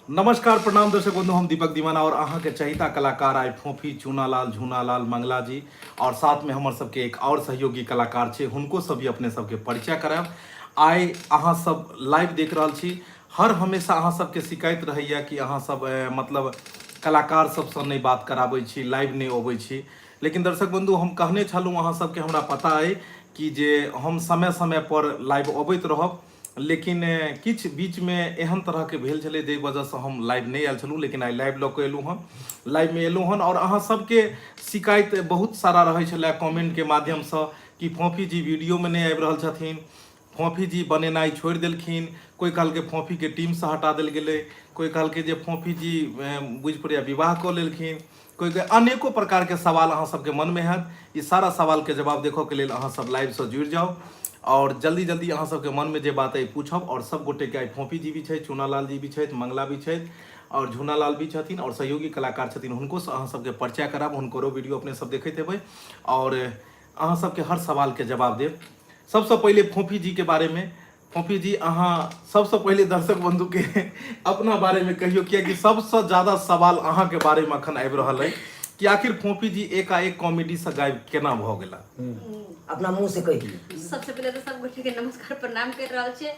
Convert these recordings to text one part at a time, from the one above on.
नमस्कार, प्रणाम दर्शक बंधु, हम दीपक दीवाना और अहाँ के चहिता कलाकार आइ फोफी, चूनालाल, झूनालाल, मंगला जी और साथ में हमर सबके एक और सहयोगी कलाकार छै, हुनको सब भी अपने सबके परिचय करायब। आइ अहाँ सब लाइव देख रहल छी। हर हमेशा अहाँ सबके शिकायत रहैया कि अहाँ सब मतलब कलाकार सबसँ नहि बात कराबै छी, लाइव नहि अबै छी। लेकिन दर्शक बंधु, हम कहने छलहुँ अहाँ सबके, हमरा पता अइ कि जे हम समय समय पर लाइव अबैत रहब, लेकिन किछु बीचमे एहन तरहके भेल छलै जाहि वजहसँ हम लाइव नहि आयल छलहुँ। लेकिन आइ लाइव लऽ कऽ एलहुँ हँ, लाइवमे एलहुँ हन। आओर अहाँ सबके शिकायत बहुत सारा रहै छलै कमेन्टके माध्यमसँ कि फोफी जी वीडियोमे नहि आबि रहल छथिन, फोफी जी बनेनाइ छोड़ि देलखिन। कोइ कहलकै फोफीके टीमसँ हटा देल गेलै, कोइ कहलकै जे फोफी जी बुझि पड़ैए विवाह कऽ लेलखिन, कोइ कोइ अनेको प्रकारके सवाल अहाँ सबके मनमे हैत। ई सारा सवालके जवाब देखऽके लेल अहाँ सब लाइवसँ जुड़ि जाउ आओर जल्दी जल्दी अहाँ सबके मनमे जे बात अइ पूछब। आओर सब गोटेके आइ फोफी जी भी छथि, चूनालाल जी भी छथि, मंगला भी छथि आओर झूनालाल भी छथिन आओर सहयोगी कलाकार छथिन, हुनकोसँ अहाँ सबके परिचय कराब। हुनकरो वीडियो अपने सब देखैत हेबै आओर अहाँ सबके हर सवालके जवाब देब। सबसँ पहिले फोफी जी के बारेमे, फोफी जी, अहाँ सबसँ पहिले दर्शक बंधु के अपना बारेमे कहियौ, कियाकि सबसँ ज्यादा सवाल अहाँके बारेमे अखन आबि रहल अइ कि आखिर फोफी जी एकाएक कॉमेडीसँ गायब केना भऽ गेला। अपना मुंह से कहि दियौ। सबसे पहिले तऽ सब गोटे के नमस्कार, प्रणाम कर रहल छियै।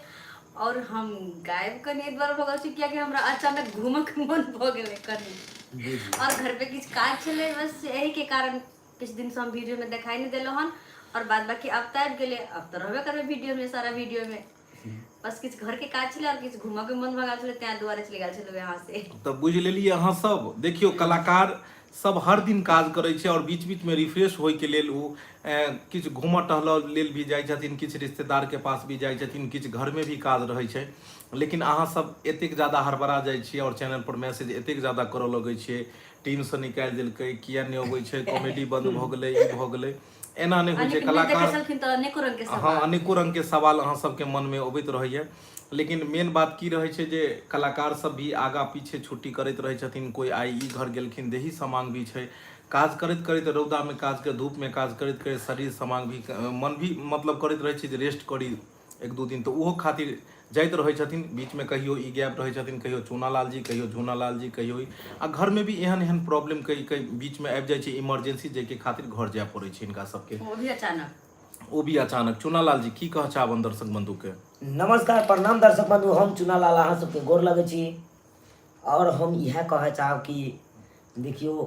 और हम गायब कनि एहि दुआरे भऽ गेल छी कियाकि हमरा अचानक घूमऽ के मन भऽ गेलै कनि और घर पे किछु काज छलै, बस एही के कारण किछु दिनसँ हम वीडियोमे देखाई नहि देलहुँ हन। और बाद बाकी अब तऽ आबि गेलै, अब तऽ रहबे करबै वीडियोमे, सारा वीडियोमे। बस किछु घरके काज छलै और किछु घूमऽके मन भऽ गेल छलै, ताहि दुआरे चलि गेल छलहुँ यहाँ से। तऽ बुझि लेलियै अहाँ सब। देखियौ, कलाकार सब हर दिन काज करै छै और बीच बीचमे रिफ्रेश होइके लेल ओ किछु घूमऽ टहलऽ लेल भी जाइ छथिन, किछु रिश्तेदारके पास भी जाइ छथिन, किछु घरमे भी काज रहै छै। लेकिन अहाँ सब एतेक ज्यादा हड़बड़ा जाइ छियै और चैनल पर मैसेज एतेक ज्यादा करऽ लगै छियै, टीमसँ निकालि देलकै, किया नहि अबै छै, कॉमेडी बंद भऽ गेलै, ई भऽ गेलै। एना नहि होइ छै। अनेक नहि देखै कलाकार छलखिन तऽ अनेको रंग के हँ सवाल। अनेको रंगके सवाल अहाँ सबके मनमे अबैत रहैए। लेकिन मेन बात की रहै छै जे कलाकार सब भी आगा पीछे छुट्टी करैत रहै छथिन। कोइ आइ ई घर गेलखिन, देही समांग भी छै, काज करैत करैत, रौदामे काज कर, धूपमे काज करैत करैत शरीर समांग भी, मन भी मतलब करैत रहै छै जे रेस्ट करी एक दू दिन, तऽ ओहो खातिर जाइत रहै छथिन। बीचमे कहियो ई गैप रहै छथिन, कहियो चूनालाल जी, कहियो झूनालाल जी, कहियो ई। आ घरमे भी एहन एहन प्रॉब्लम कई कई बीचमे आबि जाइ छै, इमरजेंसी, जाहिके खातिर घर जाय पड़ै छै हिनका सबके। वो भी अचानक। ओ भी अचानक। चूनालाल जी, की कह चाहबन दर्शक बंधुके? नमस्कार, प्रणाम दर्शक बंधु, हम चुनालाल अहाँ सबके गोर लगै छी। और हम इएह कहऽ चाहब कि देखियौ,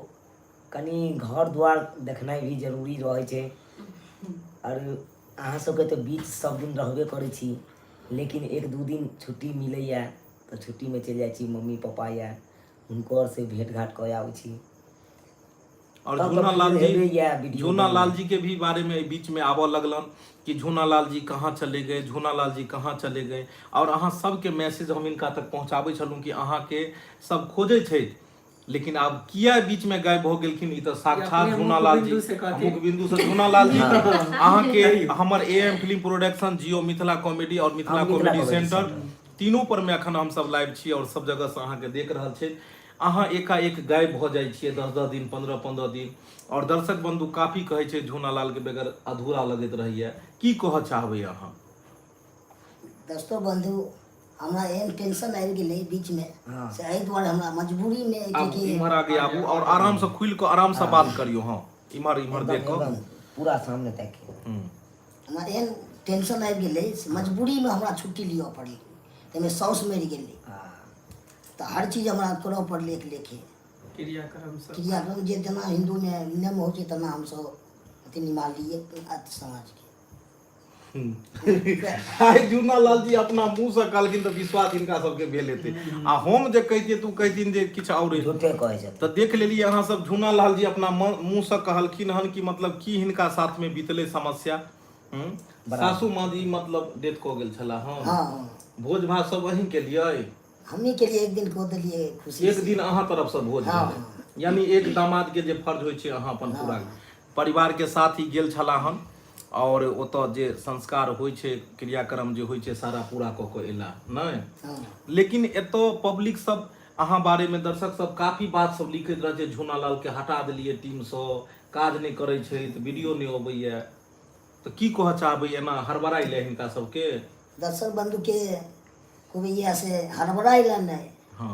कनि घर द्वार देखनाइ भी जरूरी रहै छै। आओर अहाँ सबके तऽ बीच सब दिन रहबे करै छी, लेकिन एक दू दिन छुट्टी मिलैए तऽ छुट्टीमे चलि जाइ छी, मम्मी पापा यऽ हुनको आरसँ भेँट घाट कऽ आबै छी। और तब तऽ झूना लाल फेर जी हेबे यऽ वीडियो झूना लाल बनबै। जी के भी बारे में बीच में आबऽ लगलन कि झूना लाल जी कहाँ चले गए, झूना लाल जी कहाँ चले गए। और अहाँ सबके मैसेज हम हिनका तक पहुँचाबै छलहुँ कि अहाँके सब खोजै छथि, लेकिन आब किया बीच में गायब भऽ गेलखिन, ई तऽ साक्षात अपने झूना लाल जी मुख बिंदु से कहथिन। मुख बिंदु से। झूना लाल जी, अहाँके हमर A M film production, Jio Mithila comedy और मिथिला हम मिथिला कॉमेडी कॉमेडी सेंटर तीनों पर में अखन हम सब लाइव छी और सब जगह से अहाँके देख रहल छै। अहाँ एकाएक गायब भऽ जाइ छियै 10-10 दिन, 15-15 दिन, और दर्शक बंधु काफी कहै छै झूना लाल के बगैर अधूरा लगैत रहैया। की कहऽ चाहबै अहाँ? दोस्तो बंधु, हमरा एहन टेंशन आबि गेलै बीचमे से एहि दुआरे हमरा मजबूरीमे आबू कि इम्हर आगे आबू और आराम से खुलि कऽ आराम से बात करियौ। हँ, इम्हर इम्हर एकदम देख कऽ। एकदम पूरा सामने ताकि के। हमरा एहन टेंशन आबि गेलै से मजबूरीमे हमरा छुट्टी लिअ पड़लै। ताहिमे साउस मरि गेलै तऽ हर चीज हमरा करऽ पड़लै एक लेखे। क्रियाक्रम सब। क्रियाक्रम जे जेना हिन्दूमे नियम होइ छै तेना हमसभ अथी निमाहलियै समाजके। आइ जूना लाल जी अपना मुंह से कहलखिन तऽ विश्वास हिनका सबके भेल हेतै, आ हम जे कहितियै तऽ ओ कहिथिन जे किछु आओर झूठे कहै छथिन। तऽ देख लेलियै अहाँ सब, झूना लाल जी अपना मुंह से कहलखिन हन कि मतलब की हिनका साथ में बीतलै समस्या। सासू माँ जी मतलब डेथ कऽ गेल छलाह? हँ। हँ। भोज भात सब अहीं केलियै? हमही केलियै, एक दिन कऽ देलियै खुशी एक से। दिन अहाँ तरफ से भोज भेलै, यानी एक दामाद के जे फर्ज होइ छै अहाँ अपन पूरा परिवार के साथ ही गेल छलाह हन और ओतऽ जे संस्कार होइ छै, क्रियाक्रम जे होइ छै, सारा पूरा कऽ कऽ एला नहि? हँ। लेकिन एतऽ पब्लिक सब अहाँ बारे में, दर्शक सब काफी बात सब लिखैत रहै छै, झूना लाल के हटा देलियै टीमसँ, काज नहि करै छै, वीडियो नहि अबैया। तऽ की कहऽ चाहबै, एना हड़बड़ाइ लए हिनका सबके? दर्शक बंधुके कहबै इएह से हड़बड़ाइ लए नहि।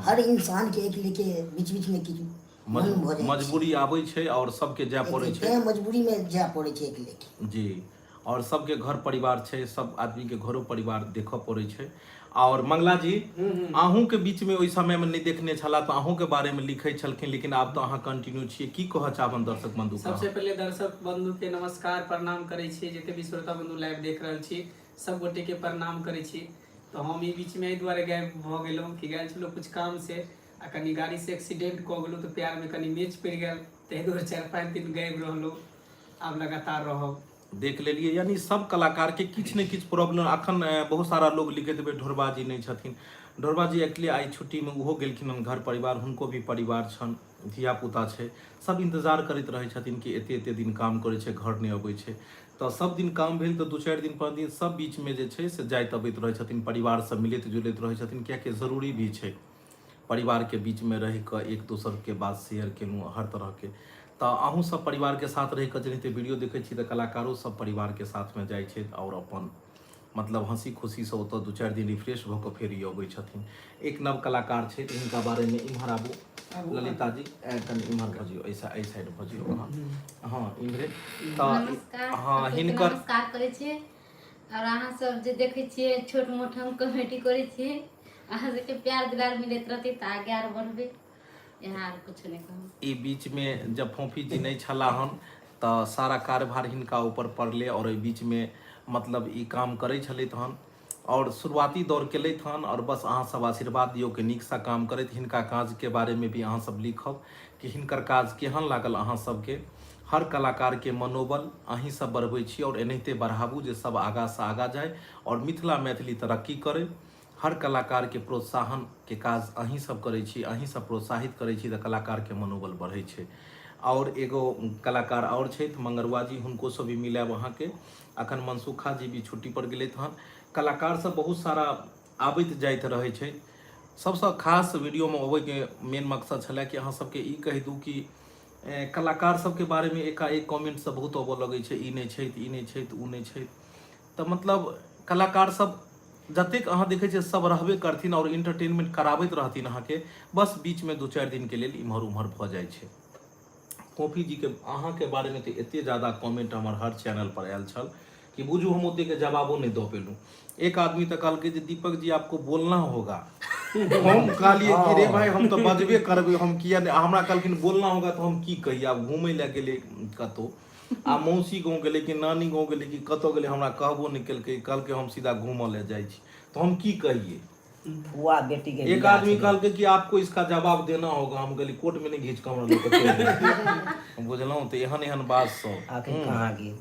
हर इंसानके एक लेके बीच बीचमे किछु मन भऽ जाइ छै। मजबूरी आबै छै आओर सबके जाय पड़ै छै। तेँ मजबूरीमे जाय पड़ै छै एक लेके। जी, आओर सबके घर परिवार छै, सब आदमीके घरो परिवार देखऽ पड़ै छै। आओर मंगला जी, अहूँके बीचमे ओहि समयमे नहि देखने छलाह तऽ अहूँके बारेमे लिखै छलखिन, लेकिन आब तऽ अहाँ कंटिन्यू छियै, की कहऽ चाहबनि दर्शक बंधुके? सबसे पहिले दर्शक बंधुके नमस्कार प्रणाम करै छी, जते भी श्रोता बंधु लाइव देख रहल छी सब गोटेके प्रणाम करै छी। तऽ हम ई बीचमे एहि दुआरे गायब भऽ गेलहुँ कि गेल छलहुँ किछु कामसँ आ कनि गाड़ीसँ एक्सीडेंट कऽ गेलहुँ तऽ पैरमे कनि मेच पड़ि गेल, ताहि दुआरे 4-5 दिन गायब रहलहुँ। आब लगातार रहब। देख लेलियै, यानी सब कलाकारके किछु ने किछु प्रॉब्लम। अखन बहुत सारा लोग लिखैत हेबै ढोरबा जी नहि छथिन। ढोरबा जी एक्चुअली आइ छुट्टीमे ओहो गेलखिन हन घर परिवार, हुनको भी परिवार छनि, धियापुता छै, सब इंतजार करैत रहै छथिन कि एते एते दिन काम करै छै, घर नहि अबै छै। तऽ सब दिन काम भेल तऽ 2-4 दिन 5 दिन सब बीचमे जे छै से जाइत अबैत रहै छथिन, परिवारसँ मिलैत जुलैत रहै छथिन, किएकि जरूरी भी छै परिवारके बीचमे रहि कऽ एक दोसरके बात शेयर केलहुँ हर तरहके। तऽ अहूँ सब परिवारके साथ रहि कऽ जेनाहिते वीडियो देखै छी तऽ कलाकारो सब परिवारके साथमे जाइ छथि आओर अपन मतलब हँसी खुशीसँ ओतऽ 2-4 दिन रिफ्रेश भऽ कऽ फेर ई अबै छथिन। एक नव कलाकार छथि, हिनका बारेमे इम्हर आबू ललिता जी, कनि इम्हर भऽ जियौ, एहि साइड भऽ जियौ अहाँ, हँ इम्हरे। तऽ हँ हिनकर नमस्कार करै छियै। आओर अहाँ सब जे देखै छियै छोट मोट हम कॉमेडी करै छियै, अहाँ सबके प्यार दुलार मिलैत रहतै तऽ आगे आर बढ़बै, यहाँ आर कुछ नहि कहब। ई बीचमे जब फोफी जी नहि छलाह हन तऽ सारा कार्यभार हिनका ऊपर पड़लै आओर एहि बीचमे मतलब ई काम करै छलथि हन आओर शुरुआती दौर केलथि हन। आओर बस अहाँ सब आशीर्वाद दियौ कि नीकसँ काम करैत। हिनका काजके बारेमे भी अहाँ सब लिखब कि हिनकर काज केहन लागल अहाँ सबके। हर कलाकारके मनोबल अहीं सब बढ़बै छी आओर एनाहिते बढ़ाबू जे सब आगाँसँ आगाँ जाय आओर मिथिला मैथिली तरक्की करै। हर कलाकारके प्रोत्साहनके काज अहीं सब करै छी, अहीं सब प्रोत्साहित करै छी तऽ कलाकारके मनोबल बढ़ै छै। आओर एगो कलाकार आओर छथि मंगरुआ जी, हुनको से भी मिलायब अहाँके। अखन मनसुखा जी भी छुट्टी पर गेलथि हन। कलाकार सब बहुत सारा आबैत जाइत रहै छै। सबसँ खास वीडियोमे अबैके मेन मकसद छलै कि अहाँ सबके ई कहि दू कि कलाकार सबके बारेमे एकाएक कमेंट सब बहुत अबऽ लगै छै, ई नहि छथि, ई नहि छथि, ओ नहि छथि। तऽ मतलब कलाकार सब जतेक अहाँ देखै छियै सब रहबे करथिन आओर इंटरटेनमेंट कराबैत रहथिन अहाँके, बस बीचमे 2-4 दिनके लेल इम्हर उम्हर भऽ जाइ छै। फोफी जीके अहाँके बारेमे तऽ एते ज्यादा कमेंट हमर हर चैनल पर आयल छल कि बुझू हम ओतेक जवाबो नहि दऽ पेलहुँ। एक आदमी तऽ कहलकै जे दीपक जी आपको बोलना होगा। हम कहलियै कि रे भाई हम तऽ बजबे करबै, हम किया नहि। हमरा कहलखिन बोलना होगा, तऽ हम की कहियै। आब घूमै लए गेलै कतहु, आ मौसी गाँव गेलै कि नानी गाँव गेलै कि कतऽ गेलै, हमरा कहबो नहि केलकै। कहलकै हम सीधा घूमऽ लए जाइ छी, तऽ हम की कहियै। फुआ बेटी के एक आदमी कहलकै कि आपको इसका जवाब देना होगा। हम कहलियै कोर्ट में नहीं घीच कऽ हमरा लोक के, बुझलहुँ। तऽ एहन एहन बात सब आखिर कहाँ गेल।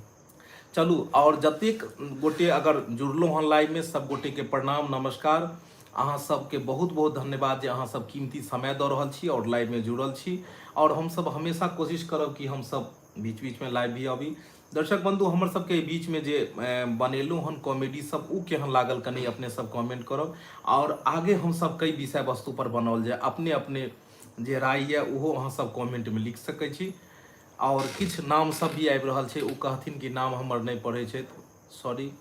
चलू, आओर जतेक गोटे अगर जुड़लहुँ हन लाइवमे सब गोटेके प्रणाम नमस्कार। अहाँ सबके बहुत बहुत धन्यवाद जे अहाँ सब कीमती समय दऽ रहल छी आओर लाइवमे जुड़ल छी। आओर हमसब हमेशा कोशिश करब कि हमसब बीच बीचमे लाइव भी अबी। दर्शक बंधु, हमर सबके बीचमे जे बनेलहुँ हन कॉमेडी सब, ओ केहन लागल कनि अपने सब कमेंट करब। आओर आगे हमसब कई विषय वस्तु पर बनाओल जाय, अपने अपने जे राय यऽ ओहो अहाँ सब कमेंटमे लिख सकै छी। आओर किछु नाम सब भी आबि रहल छै, ओ कहथिन कि नाम हमर नहि पढ़ै छथि, सॉरी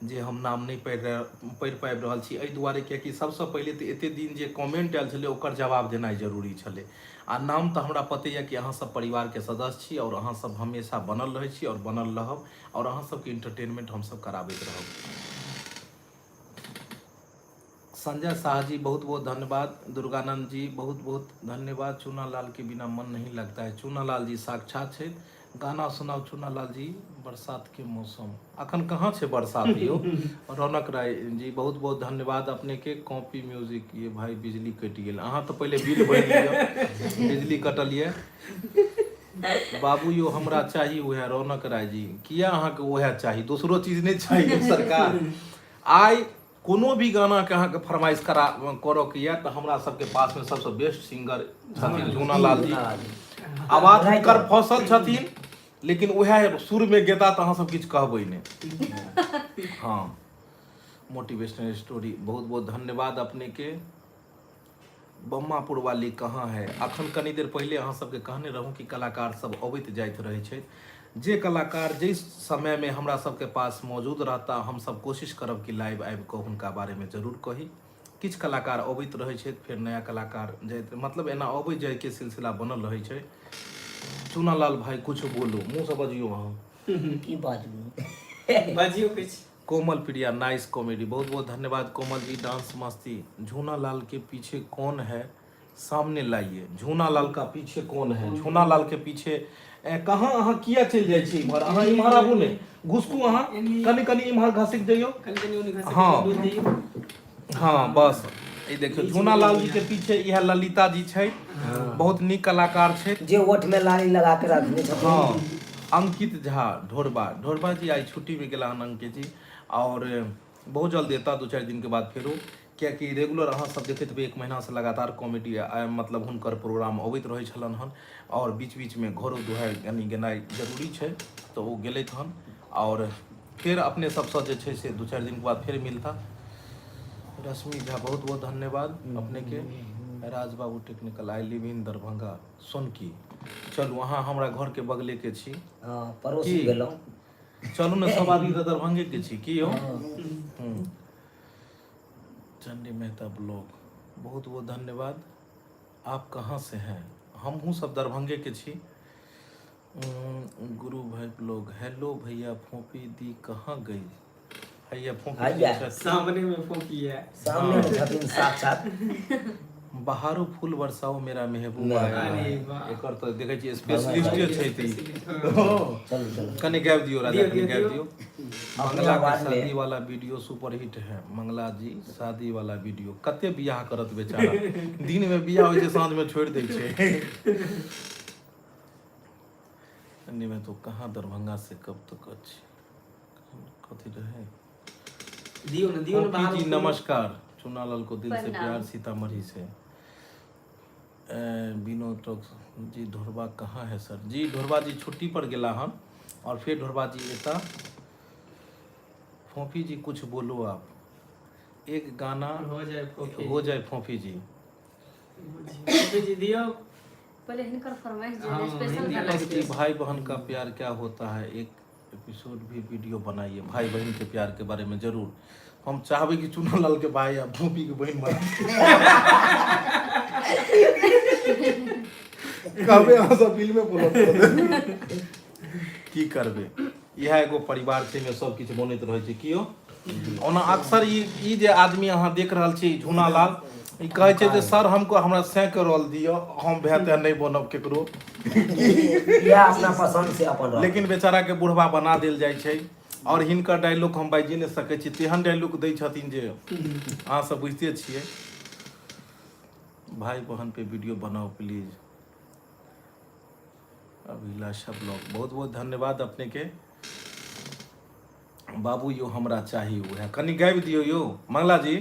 जे हम नाम नहि पढ़ि पाबि रहल छी, एहि दुआरे कियाकि सबसँ पहिले तऽ एते दिन जे कमेंट आयल छलै ओकर जवाब देनाइ जरूरी छलै। आ नाम तऽ हमरा पते यऽ कि अहाँ सब परिवारके सदस्य छी आओर अहाँ सब हमेशा बनल रहै छी आओर बनल रहब आओर अहाँ सबके इंटरटेनमेंट हमसब कराबैत रहब। संजय शाह जी बहुत बहुत धन्यवाद। दुर्गानंद जी बहुत बहुत धन्यवाद। चूनालाल के बिना मन नहीं लगता है। चूनालाल जी साक्षात छथि। गाना सुनाउ चूनालाल जी, बरसात के मौसम अखन कहाँ छै बरसात यौ। रौनक राय जी बहुत बहुत धन्यवाद अपने के। कॉपी म्यूजिक ये भाई बिजली कटि गेल, अहाँ तऽ पहिले बिल भरि लिअ, बिजली कटल ये बाबू यौ। हमरा चाही उएह। रौनक राय जी किया अहाँके उएह चाही, दोसरो चीज नहि चाही सरकार? आइ कोनो भी गानाके अहाँके फरमाइश करा करऽके यऽ तऽ हमरा सबके पासमे सबसँ बेस्ट सिंगर छथिन झूनालाल जी। आवाज हुनकर फसल छथिन, लेकिन उएह सुरमे गेता तऽ अहाँ सब किछु कहबै नहि। हँ, मोटिवेशनल स्टोरी बहुत बहुत धन्यवाद अपनेके। बम्मापुर वाली कहाँ है? अखन कनी देर पहिले अहाँ सबके कहने रहूँ कि कलाकार सब अबैत जाइत रहै छै। जे कलाकार जाहि समयमे हमरा सबके पास मौजूद रहता, हमसब कोशिश करब कि लाइव आबि कऽ हुनका बारेमे जरूर कही। किछु कलाकार अबैत रहै छथि, फेर नया कलाकार जाइत, मतलब एना अबै जाइके सिलसिला बनल रहै छै। चूनालाल भाई कुछ बोलू, मुँहसँ बजियौ अहाँ। की बाजू? बाजियौ किछु। कोमल प्रिया नाइस कॉमेडी, बहुत बहुत धन्यवाद कोमल जी। डांस मस्ती। झूनालाल के पीछे कौन है, सामने लाइए। झूनालाल का पीछे कौन है? झूनालाल के पीछे कहाँ अहाँ किया चलि जाइ छी इम्हर? अहाँ इम्हर आबू ने, घुसकू अहाँ कनि कनि इम्हर घसकि जइयौ। कनि कनि ओने घसकि हाँ। दूर जइयौ। हाँ बस ई देखियौ, झूनालाल जी के पीछे इएह ललिता जी छै, बहुत नीक कलाकार छै जे ओठ में लाली लगा के रखने छथिन। हाँ, अंकित झा ढोरबा, ढोरबा जी आइ छुट्टी में गेला हन अंकित जी, और बहुत जल्द एता 2-4 दिन के बाद फेरो, कियाकि रेगुलर अहाँ सब देखैत हेबै 1 महीना से लगातार कॉमेडी मतलब हुनकर प्रोग्राम अबैत रहै छलनि हन, और बीच बीच में घरो दुहारि कनि गेनाइ जरूरी छै, तऽ ओ गेलथि हन, और फेर अपने सबसँ जे छै से 2-4 दिन के बाद फेर मिलता। रश्मि झा बहुत बहुत धन्यवाद अपने के। Raj Babu technical, I live in Darbhanga Sonki. चलू अहाँ हमरा घर के बगले के छी। हाँ, पड़ोसी की? भेलहुँ। चलू ने, सब आदमी तऽ दरभंगे के छी की यौ? चंडी मेहता ब्लॉग बहुत बहुत धन्यवाद। आप कहाँ से हैं? हमहूँ सब दरभंगे के छी। गुरु भाई ब्लॉग, हेलो भैया, फोपी दी कहाँ गई? हैया फोपी दी हैया। छथि। सामने में फोपी है। सामने में छथिन साक्षात। बहारो फूल बरसाओ मेरा महबूब आया। अरे वाह। एकर तऽ देखै छियै स्पेशलिस्टे छै तऽ ई। चलू चलू, कनि गाबि दियौ राजा, दियौ, कनि दियौ, गाबि दियौ। दियौ। अपने मंगला के आवाज में। शादी वाला वीडियो सुपर हिट है। मंगला जी शादी वाला वीडियो, कते बियाह करत बेचारा, दिन में बियाह होइ छै साँझ में छोड़ि दै छै। ठंडी में तो कहाँ दरभंगा से कब तक अच्छी कथी रहे? दियौ ने, दियौ ने। फोपी बाहर जी नमस्कार, चुनालाल को दिल से प्रणाम। प्यार सीतामढ़ी से। विनोद टॉक्स जी, ढोरबा कहाँ है सर जी? ढोरबा जी छुट्टी पर गेला हन और फिर ढोरबा जी एता। फोफी जी कुछ बोलो आप, एक गाना हो जाए फोफी। हो जाए फोफी जी। फोफी जी दियौ। पहले हिनकर फरमाइश जे हाँ, स्पेशल हिंदी गाना। दीपक जी, भाई बहन का प्यार क्या होता है, एक एपिसोड भी वीडियो बनाइए भाई बहन के प्यार के बारे में। जरूर, हम चाहबै कि चुनालाल के भाई आ भूपी के बहन बना कहबै, अहाँ सब फिल्मे बोलब की करबै, इएह एगो परिवार छै, एहिमे सब किछु बनैत रहै छै। कियो ओना अक्सर ई ई जे आदमी अहाँ देख रहल छी झूनालाल, ई कहै छै जे सर हमको हमरा सैं के रोल दिअ, हम भए तऽ नहि बनब केकरो। इएह अपना पसंद से अपन रहल। लेकिन बेचारा के बुढ़वा बना देल जाइ छै, और हिनकर डायलॉग हम बाजिए नहि सकै छी, तेहन डायलॉग दै छथिन जे अहाँ सब बुझिते छियै। भाई बहन पे वीडियो बनाओ प्लीज। अभिलाषा ब्लॉग बहुत बहुत धन्यवाद अपने के। बाबू यो हमरा चाही उएह, कनि गाबि दियौ यौ मंगला जी,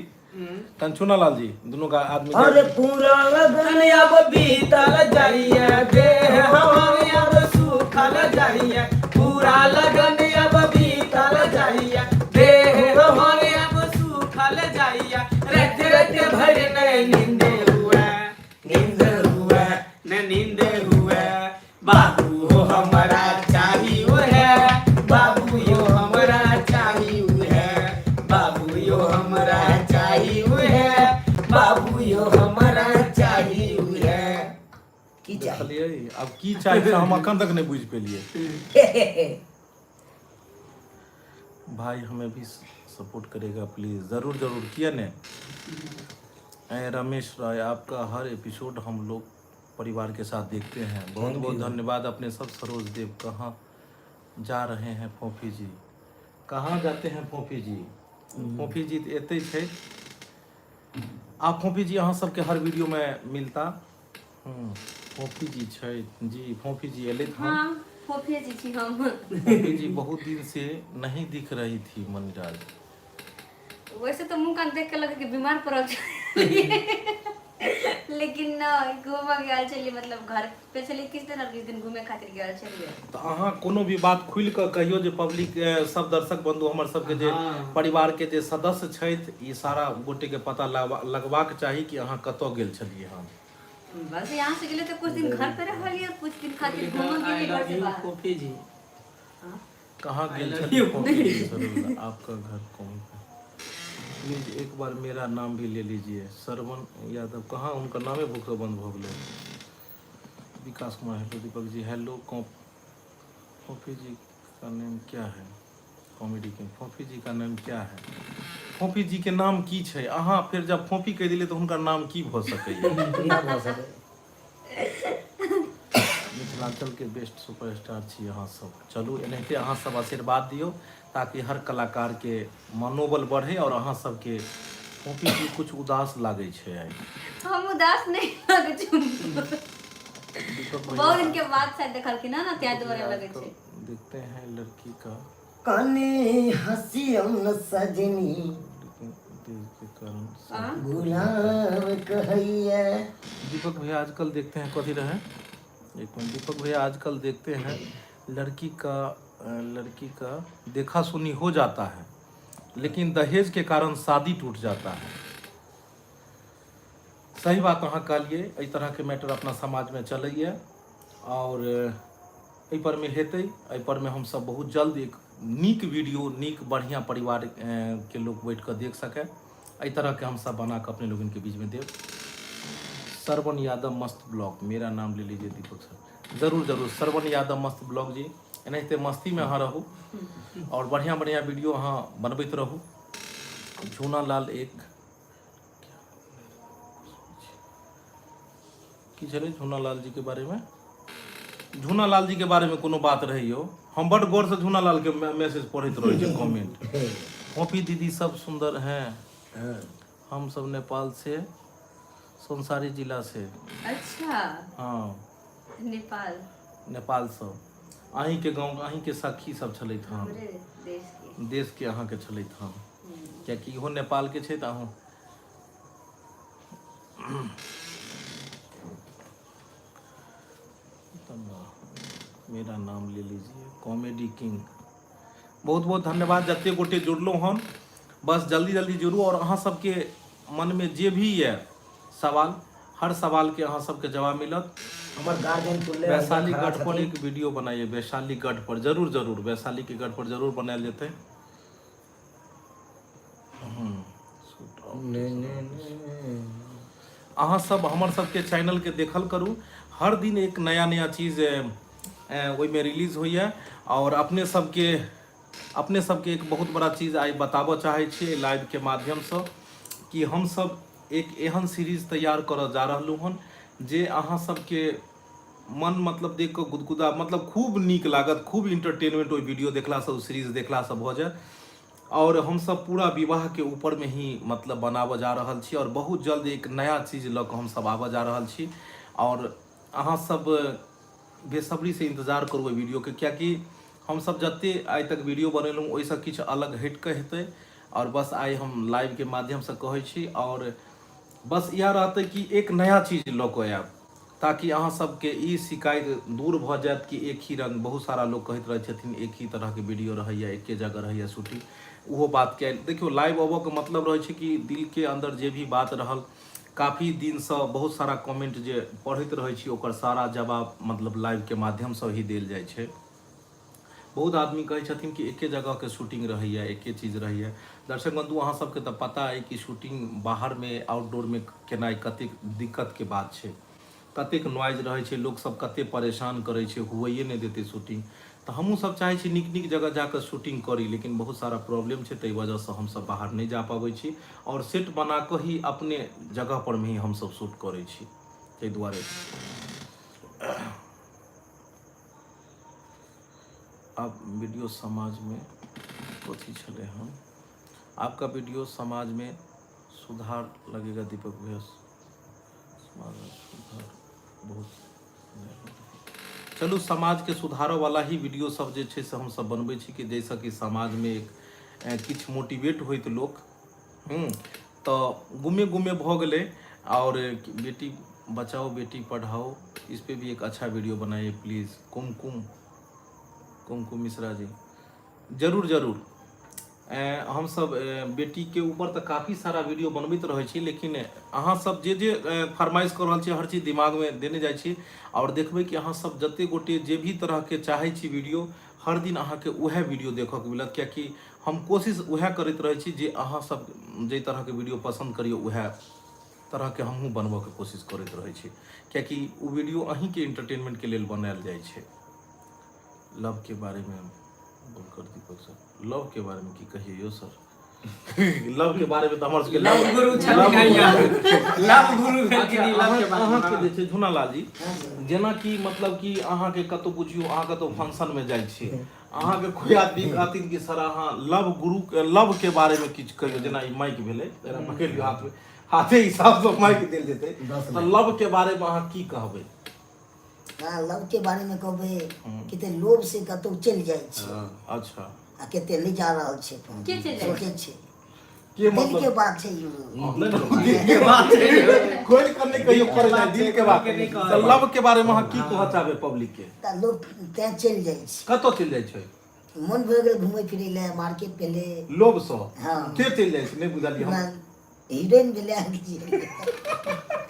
कनि चुनालाल जी, दुनू आदमी गाबि अरे दियौ। पूरा लगन अब बीतल जाइए, देह हमर अब सूखल जाइए, पूरा लगन अब बीतल जाइए, देह हमर अब सूखल जाइए, रात रात भर न नींद हुए, नींद हुए न नींद हुए, बाबू हो हमरा चाही है, बाबू यो हमरा चाही है, बाबू यो हमरा चाही है, बाबू यो हमरा चाही है। की चाही? देखलियै, आब की चाही से हम अखन तक नहि बुझि पेलियै। भाई हमें भी सपोर्ट करेगा प्लीज। जरूर जरूर, किया ने। रमेश राय, आपका हर एपिसोड हम लोग परिवार के साथ देखते हैं, बहुत बहुत धन्यवाद अपने सब। सरोज देव, कहाँ जा रहे हैं फोफी जी? कहाँ जाते हैं फोफी जी? फोफी जी तऽ एतै छै। आ फोफी जी अहाँ सबके हर वीडियो में मिलता। फोफी जी छै जी, फोफी जी एलथि हन। हाँ, फोफिए जी छी हम। फोफी जी बहुत दिन से नहीं दिख रही थी मणिराज। वैसे तो मुंह कान देख के लगे कि बीमार पड़ल छलियै, लेकिन न, घूमऽ गेल छलियै, मतलब घर पे छलियै किछु दिन और किछु दिन घूमे खातिर गेल छलियै। तऽ अहाँ कोनो भी बात खुलि कऽ कहियौ जे पब्लिक सब दर्शक बंधु हमर सबके जे परिवार के जे सदस्य छथि, ई सारा गोटे के पता लगबाक चाही कि अहाँ कतऽ गेल छलियै हन। बस यहाँ से गेलियै तऽ कुछ दिन घर पे रहलियै, कुछ दिन खातिर घूमऽ आई गेलियै घर लव से you बाहर। फोफी जी। कहाँ I गेल love छलियै you. फोफी जी सर आपका घर कौन है प्लीज एक बार मेरा नाम भी ले लीजिए श्रवण यादव कहाँ हुनकर नामे भूख से बंद भऽ गेलै विकास कुमार हेलो दीपक जी हेलो फोफी जी का नाम क्या है कॉमेडी के फोफी जी का नाम क्या है फोफी जी के नाम की छै अहाँ फेर जब फोफी कहि देलियै तऽ हुनकर नाम की भऽ सकैए प्रिया भऽ सकै मिथिलांचल के बेस्ट सुपरस्टार छी अहाँ सब चलू एनाहिते अहाँ सब आशीर्वाद दियौ ताकि हर कलाकार के मनोबल बढ़े और अहाँ सबके फोफी जी कुछ उदास लागै छै आइ हम उदास नहीं लगै छी दीपक भैया बहुत दिन के बाद शायद देखलखिन हँ ने ताहि दुआरे लगै छै देखते हैं लड़की का कने हसियम न सजनी लेकिन दिल के कारण हाँ? गुलाब कहैया दीपक भैया आजकल देखते हैं कथी रहे एक मिनट दीपक भैया आजकल देखते हैं लड़की का लड़की का देखा सुनी हो जाता है लेकिन दहेज के कारण शादी टूट जाता है सही बात अहाँ कहलिए एहि तरहके मैटर अपना समाजमे चलैए आओर एहि परमे हेतै एहि परमे हमसब बहुत जल्द एक नीक वीडियो नीक बढ़िआँ परिवार के लोक बैठ कऽ देख सकै एहि तरहके हमसब बना कऽ अपने लोगनके बीचमे देब श्रवण यादव मस्त ब्लॉग मेरा नाम ले लीजिए दीपक सर जरूर जरूर श्रवण यादव मस्त ब्लॉग जी एनाहिते मस्तीमे अहाँ रहू आओर बढ़िआँ बढ़िआँ वीडियो अहाँ बनबैत रहू झूना लाल एक की छलै झूना लाल जी के बारे में झूना लाल जी के बारे में कोनो बात रहै यौ हम बड गौर से झूना लाल के मैसेज पढ़ैत रहै छी कमेंट कॉपी दीदी सब सुंदर हैं हम सब नेपाल से सोनसारी जिला से अच्छा हाँ नेपाल नेपाल से अहीं के गाँव अहीं के सखी सब छलथि हन हमरे देश के देश के अहाँके छलथि हन कियाकि इहो नेपाल के छै तऽ अहूँ मेरा नाम ले लीजिए कॉमेडी किंग बहुत बहुत धन्यवाद जते गोटे जुड़लहुँ हन बस जल्दी जल्दी जुड़ू और अहाँ सबके मनमे जे भी यऽ सवाल हर सवाल के अहाँ सबके जवाब मिलत हमर गार्जियन तुल्य वैशाली गढ़ पर एक वीडियो बनाइए वैशाली गढ़ पर जरूर जरूर वैशाली के गढ़ पर जरूर बनायल जेतै अहाँ सब हमर सबके चैनलके देखल करू हर दिन एक नया नया चीज ओहिमे रिलीज होइए आओर अपने सबके एक बहुत बड़ा चीज आइ बताबऽ चाहै छी लाइवके माध्यमसँ कि हमसब एक एहन सीरीज तैयार करऽ जा रहलहुँ हन जे अहाँ सबके मन मतलब देख कऽ गुदगुदा मतलब खूब नीक लागत खूब इंटरटेनमेंट ओहि वीडियो देखलासँ ओ सीरीज देखलासँ भऽ जायत आओर हमसब पूरा विवाहके ऊपरमे ही मतलब बनाबऽ जा रहल छी आओर बहुत जल्द एक नया चीज लऽ कऽ हमसब आबऽ जा रहल छी आओर अहाँ सब बेसब्रीसँ इंतजार करू ओहि वीडियोके कियाकि हमसब जते आइ तक वीडियो बनेलहुँ ओहिसँ किछु अलग हटि कऽ हेतै आओर बस आइ हम लाइवके माध्यमसँ कहै छी आओर बस इएह रहतै कि एक नया चीज लऽ कऽ आयब ताकि अहाँ सबके ई शिकायत दूर भऽ जायत कि एक ही रंग बहुत सारा लोक कहैत रहै छथिन एक ही तरहके वीडियो रहैए एके जगह रहैए शूटिंग ओहो बातके देखियौ लाइव अबऽके मतलब रहै छै कि दिलके अन्दर जे भी बात रहल काफी दिनसँ बहुत सारा कमेंट जे पढ़ैत रहै छी ओकर सारा जवाब मतलब लाइवके माध्यमसँ ही देल जाइ छै बहुत आदमी कहै छथिन कि एके जगहके शूटिंग रहैए एके चीज रहैए दर्शक बंधु अहाँ सबके तऽ पता अइ कि शूटिंग बाहरमे आउटडोरमे केनाइ कतेक दिक्कतके बात छै कतेक नॉइज रहै छै लोक सब कते परेशान करै छै हुअइए नहि देतै शूटिंग तऽ हमहूँ सब चाहै छी नीक नीक जगह जाकऽ शूटिंग करी लेकिन बहुत सारा प्रॉब्लम छै ताहि वजहसँ हमसब बाहर नहि जा पाबै छी आओर सेट बना कऽ ही अपने जगह परमे ही हमसब शूट करै छी ताहि दुआरे आप वीडियो समाज में कथी छलै हन आपका वीडियो समाज में सुधार लगेगा दीपक भैया समाज में सुधार बहुत चलू समाजके सुधारऽ वाला ही वीडियो सब जे छै से हमसब बनबै छी कि जाहिसँ कि समाजमे एक किछु मोटिवेट होइत लोक तऽ गुमे गुमे भऽ गेलै आओर बेटी बचाओ बेटी पढ़ाओ इस पे भी एक अच्छा वीडियो बनाइए प्लीज़ कुमकुम कुमकुम मिश्रा जी जरूर जरूर हमसब बेटीके ऊपर तऽ काफी सारा वीडियो बनबैत रहै छी लेकिन अहाँ सब जे जे फरमाइश कऽ रहल छी हर चीज दिमागमे देने जाइ छी आओर देखबै कि अहाँ सब जते गोटे जे भी तरहके चाहै छी वीडियो हर दिन अहाँके उएह वीडियो देखऽके मिलत, कियाकि हम कोशिश उएह करैत रहै छी जे अहाँ सब जाहि तरहके वीडियो पसन्द करियौ उएह तरहके हमहूँ बनबऽके कोशिश करैत रहै छी, कियाकि ओ वीडियो अहीँके एंटरटेनमेंटके लेल बनायल जाइ छै। लव के बारेमे बोलकर दीपक सर, लव के बारेमे की कहिए यौ सर? लव के बारे में तऽ हमर सबके लव गुरु छथिन हैया, लव गुरु भेलखिन ई लव के बारे में। अहाँके जे छै झुनालाल जी, जेनाकि मतलब कि अहाँके कतहु बुझियौ अहाँ कतहु फंक्शनमे जाइ छी, अहाँके कोइ आदमी कहथिन कि सर अहाँ लव गुरु लव के बारे में किछु कहियौ, जेना ई माइक भेलै एकरा पकड़ि लियौ हाथमे, हाथे हिसाबसँ माइक देल जेतै, तऽ लव के बारे में अहाँ की कहबै? हँ, लव के बारे में कहबै कते लोभ से कतौ चलि जाइ छै। अच्छा। आ कते नहि जा रहल छै अपन। के चलि जाइ सोचै छै के दिल मतलब के बात छै ई। नहि, नहि, दिल के बात छै, खोलि कऽ नहि कहियो पड़ै छै दिल के बात। खोलि के नहि कहल। तऽ लव के बारे में अहाँ की कहऽ चाहबै पब्लिक के? तऽ लोक तैं चलि जाइ छै। कतऽ चलि जाइ छै? मन भऽ गेल घुमै फिरै लए, मार्केट भेलै। लोभसँ? हँ। के चलि जाइ छै नहि बुझलियै हम। हीरोइन भेलै अहाँके जे।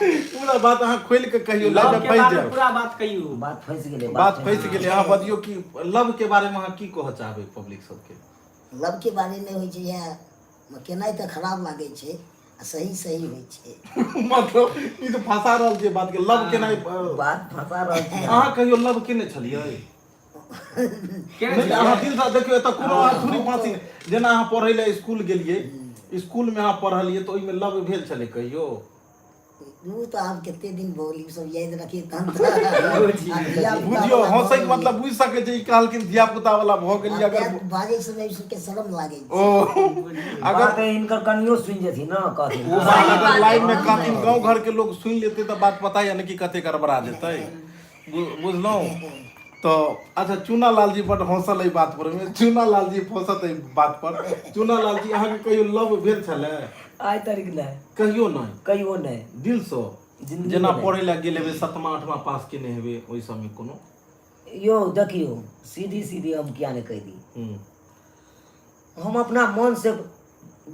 पूरा बात अहाँ खोलि कऽ कहियौ, लव लाइव के फँसि बारे में जायब। पूरा बात कहियौ। बात फँसि गेलै। बात फँसि गेलै। अहाँ बजियौ कि लव के बारे में अहाँ की कहऽ चाहबै पब्लिक सबके? लव के बारे में होइ छै इएह, केनाइ तऽ खराब लागै छै आ सही सही होइ छै। मतलब ई तऽ फंसा रहल छै बात के, लव केनाइ बात फंसा रहल छै। अहाँ कहियो लव केने छलियै? केने नहि, अहाँ दिल से देखियौ, एतऽ कोनो अहाँ छुरी फांसी नहि। जेना अहाँ पढ़ै लए स्कूल गेलियै, स्कूल मे अहाँ पढ़लियै तऽ ओहिमे लव भेल छलै कहियो? ओ तऽ आब कते दिन भऽ गेल, ई सब याद रखिए तहन तऽ। आब धिया पुता बुझियौ वाला भऽ हंसैके गेलियै। मतलब बुझि सकै छै, ई कहलखिन धिया पुता वाला भऽ गेलियै। आब अगर बाजै समय ई सबके शरम लागै छै। ओ अगर बात हिनकर कनियो सुनि जेथिन ने कहथिन। ओ बात अगर लाइव मे कहथिन, गाँव घर के लोग सुनि लेतै तऽ बात पता यऽ ने कि कते गड़बड़ा जेतै। बुझलहुँ तऽ? अच्छा, चूना लाल जी बड हंसल एहि बात पर। चूना लाल जी फंसत एहि बात पर। चूना लाल जी, अहाँके कहियो लव भेल छलै? आइ तारीख नहि। कहियो नहि? कहियो नहि। दिलसँ? जिंदगी जेना मे नहि। पढ़ै लए गेल हेबै, सतमा आठमा पास केने हेबै, ओहि सबमे कोनो? यौ देखियौ, सीधी सीधी हम किया नहि कहि दी, हम अपना मन से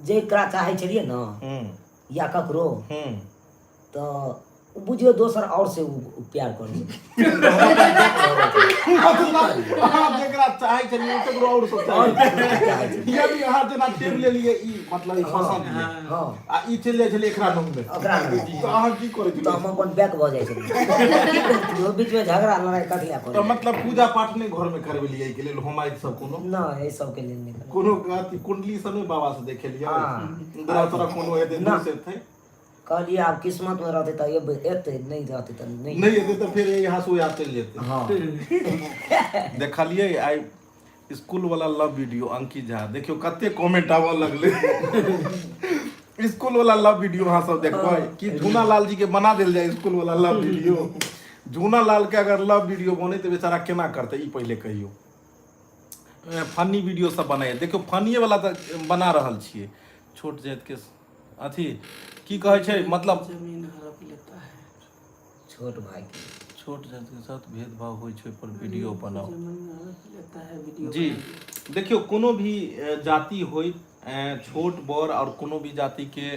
जेकरा चाहै छलियै ने या ककरो, तऽ ओ बुझियौ दोसर और से ओ प्यार करै छै। मतलब अहाँ जेकरा चाहै छलियै ओ ककरो और से चाहै चाहै छै। यदि अहाँ जेना टेम लेलियै ई मतलब ई पसंद ये आ ई चलि जाइ छलै एकरा नंग मे, ओकरा नंग मे। तऽ अहाँ की करै तऽ छलियै? हम अपन बैक भऽ जाइ छलियै। की करतियै, बीचमे झगड़ा लड़ाइ कथी लए तऽ करै? मतलब पूजा पाठ नहि घर मे करबेलियै एहिके लेल, होमाइत सब कोनो? नहि, एहि सबके लेल नहि करै। कोनो अथी कुंडली सब नहि बाबा से देखेलियै? हँ। ग्रह तरह कोनो हेतै? ना। दूर से हेतै? कहलियै आब किस्मत मे रहतै तऽ एबै, एतै, नहि रहतै तऽ नहि। नहि एतै तऽ फेर यहाँ से ओहाँ चलि जेतै। हँ। देखलियै आइ स्कूल वाला लव वीडियो अंकित झा, देखियौ कते कमेंट आबऽ लगलै। स्कूल वाला लव वीडियो अहाँ सब देखबै कि झूना लाल जी के बना देल जाय स्कूल वाला लव वीडियो? झूना लाल के अगर लव वीडियो बने तऽ बेचारा केना करतै, ई पहिले कहियौ। फनी वीडियो सब बनाइए, देखियौ फनिए वाला तऽ बना रहल छियै। छोट जाति के अथी की कहै छै मतलब जमीन हड़प लेता है। छोट भाई के छोट जाति के साथ भेदभाव होइ छै पर वीडियो बनाओ। जमीन हड़प लेता है वीडियो। जी देखियौ, कोनो भी जाति होइ, छोट बड़ आओर कोनो भी जातिके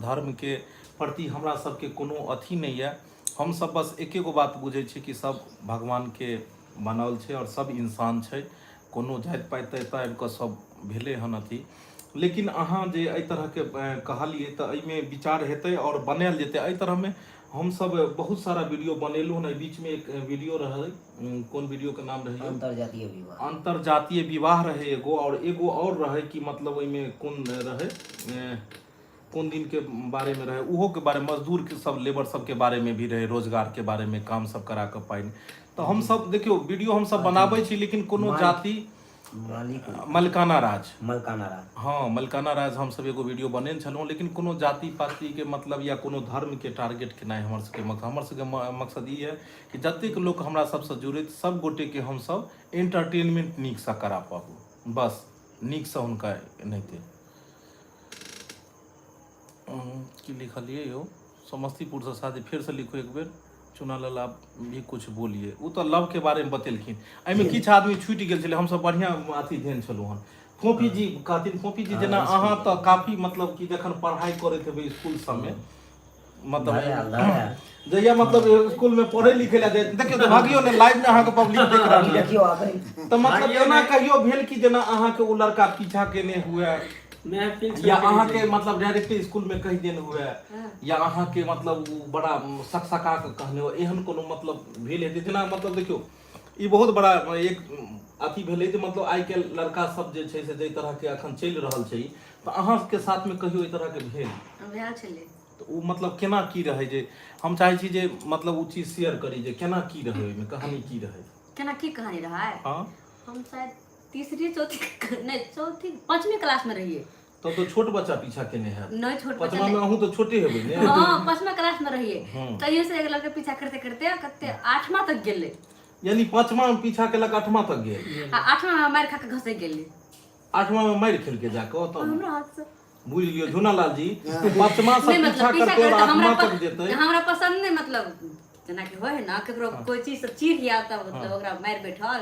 धर्मके प्रति हमरा सबके कोनो अथी नहि यऽ। हमसब बस एके गो बात बुझै छी कि सब भगवानके बनाओल छै आओर सब इंसान छै। कोनो जाति पाति तऽ एतऽ आबि कऽ सब भेलै हन अथी। लेकिन अहाँ जे एहि तरहके कहलियै तऽ एहिमे विचार हेतै आओर बनायल जेतै। एहि तरहमे हमसब बहुत सारा वीडियो बनेलहुँ हन। एहि बीचमे एक वीडियो रहै, कोन वीडियोके नाम रहै? अंतर्जातीय विवाह। अंतर्जातीय विवाह रहै एगो, आओर एगो आओर रहै कि मतलब ओहिमे कोन रहै, कोन दिनके बारेमे रहै, ओहोके बारे, मजदूरके सब लेबर सबके बारेमे भी रहै, रोजगारके बारेमे, काम सब करा कऽ पानि। तऽ हमसब देखियौ वीडियो हमसब बनाबै छी, लेकिन कोनो जाति मालिक मलकाना राज, मलकाना राज। हँ, मलकाना राज हमसब एगो वीडियो बनेने छलहुँ। लेकिन कोनो जाति पातिके मतलब या कोनो धर्मके टारगेट केनाइ हमर सबके मकसद, हमर सबके मकसद ई यऽ कि जतेक लोक हमरा सबसँ जुड़ैत सब गोटेके हमसब एंटरटेनमेंट नीकसँ करा पाबू, बस नीकसँ हुनका एनाहिते। की लिखलियै यौ? समस्तीपुरसँ शादी, फेरसँ लिखू एक बेर। चुना लाल आप भी कुछ बोलिए। ओ तऽ लव के बारेमे बतेलखिन। एहिमे किछु आदमी छूटि गेल छलै, हमसब बढ़िआँ अथी देने छलहुँ हन। फोफी जी कहथिन, फोफी जी जेना अहाँ तऽ काफी मतलब कि जखन पढ़ाइ करैत हेबै स्कूल सबमे मतलब धरायल धरायल जहिया मतलब स्कूल में पढ़े लिखे ला जाए, देखियो तऽ भागियो ने, लाइव में अहाँके पब्लिक देख रहल यऽ। देखियो अखन। तऽ मतलब एना कहियो भेल कि जेना अहाँके ओ लड़का पीछा केने हुए महफिल या अहाँके मतलब डायरेक्ट स्कूल में कहि देने हुए या अहाँके मतलब ओ बड़ा सकसका के कहने हुए, एहन कोनो मतलब भेल हेतै? जेना मतलब देखियो ई बहुत बड़ा एक अथी भेलै जे मतलब आइ काल्हि लड़का सब जे छै से जाहि तरहके अखन चलि रहल छै, तऽ अहाँके साथमे कहियो एहि तरहके भेल? भेल छलै। तऽ ओ मतलब केना की रहै, जे हम चाहै छी जे मतलब ओ चीज शेयर करी जे केना की रहै, ओहिमे कहानी की रहै? केना की कहानी रहै? हँ। हम शायद तीसरी चौथी, नहि, चौथी पाँचवीं क्लास में रहिए। तब तऽ छोट बच्चा पीछा केने हैत। नहीं, छोट बच्चा। पाँचमा में अहूँ तऽ छोटे हेबै ने? हाँ, पाँचवा क्लास में रहिए। तैयो से एक लड़के पीछा करते करते कते आठवां तक गेले। यानी पाँचमा में पीछा केलक, आठमा तक गेल। आ आठवां में मारि खा के घसक गेले। आठमा में मारि खेलके जाकऽ तब? हमरा हाथ से। बुझि लियौ झूनालाल जी, पाँचमा से नहीं, पीछा मतलब पीछा करते और करते आठमा हमरा तक जेतै। हमरा पसंद नहीं, मतलब जेनाकि होइ है ना केकरो कोई चीज से चिढ़ या तब मतलब ओकरा मारि बैठल,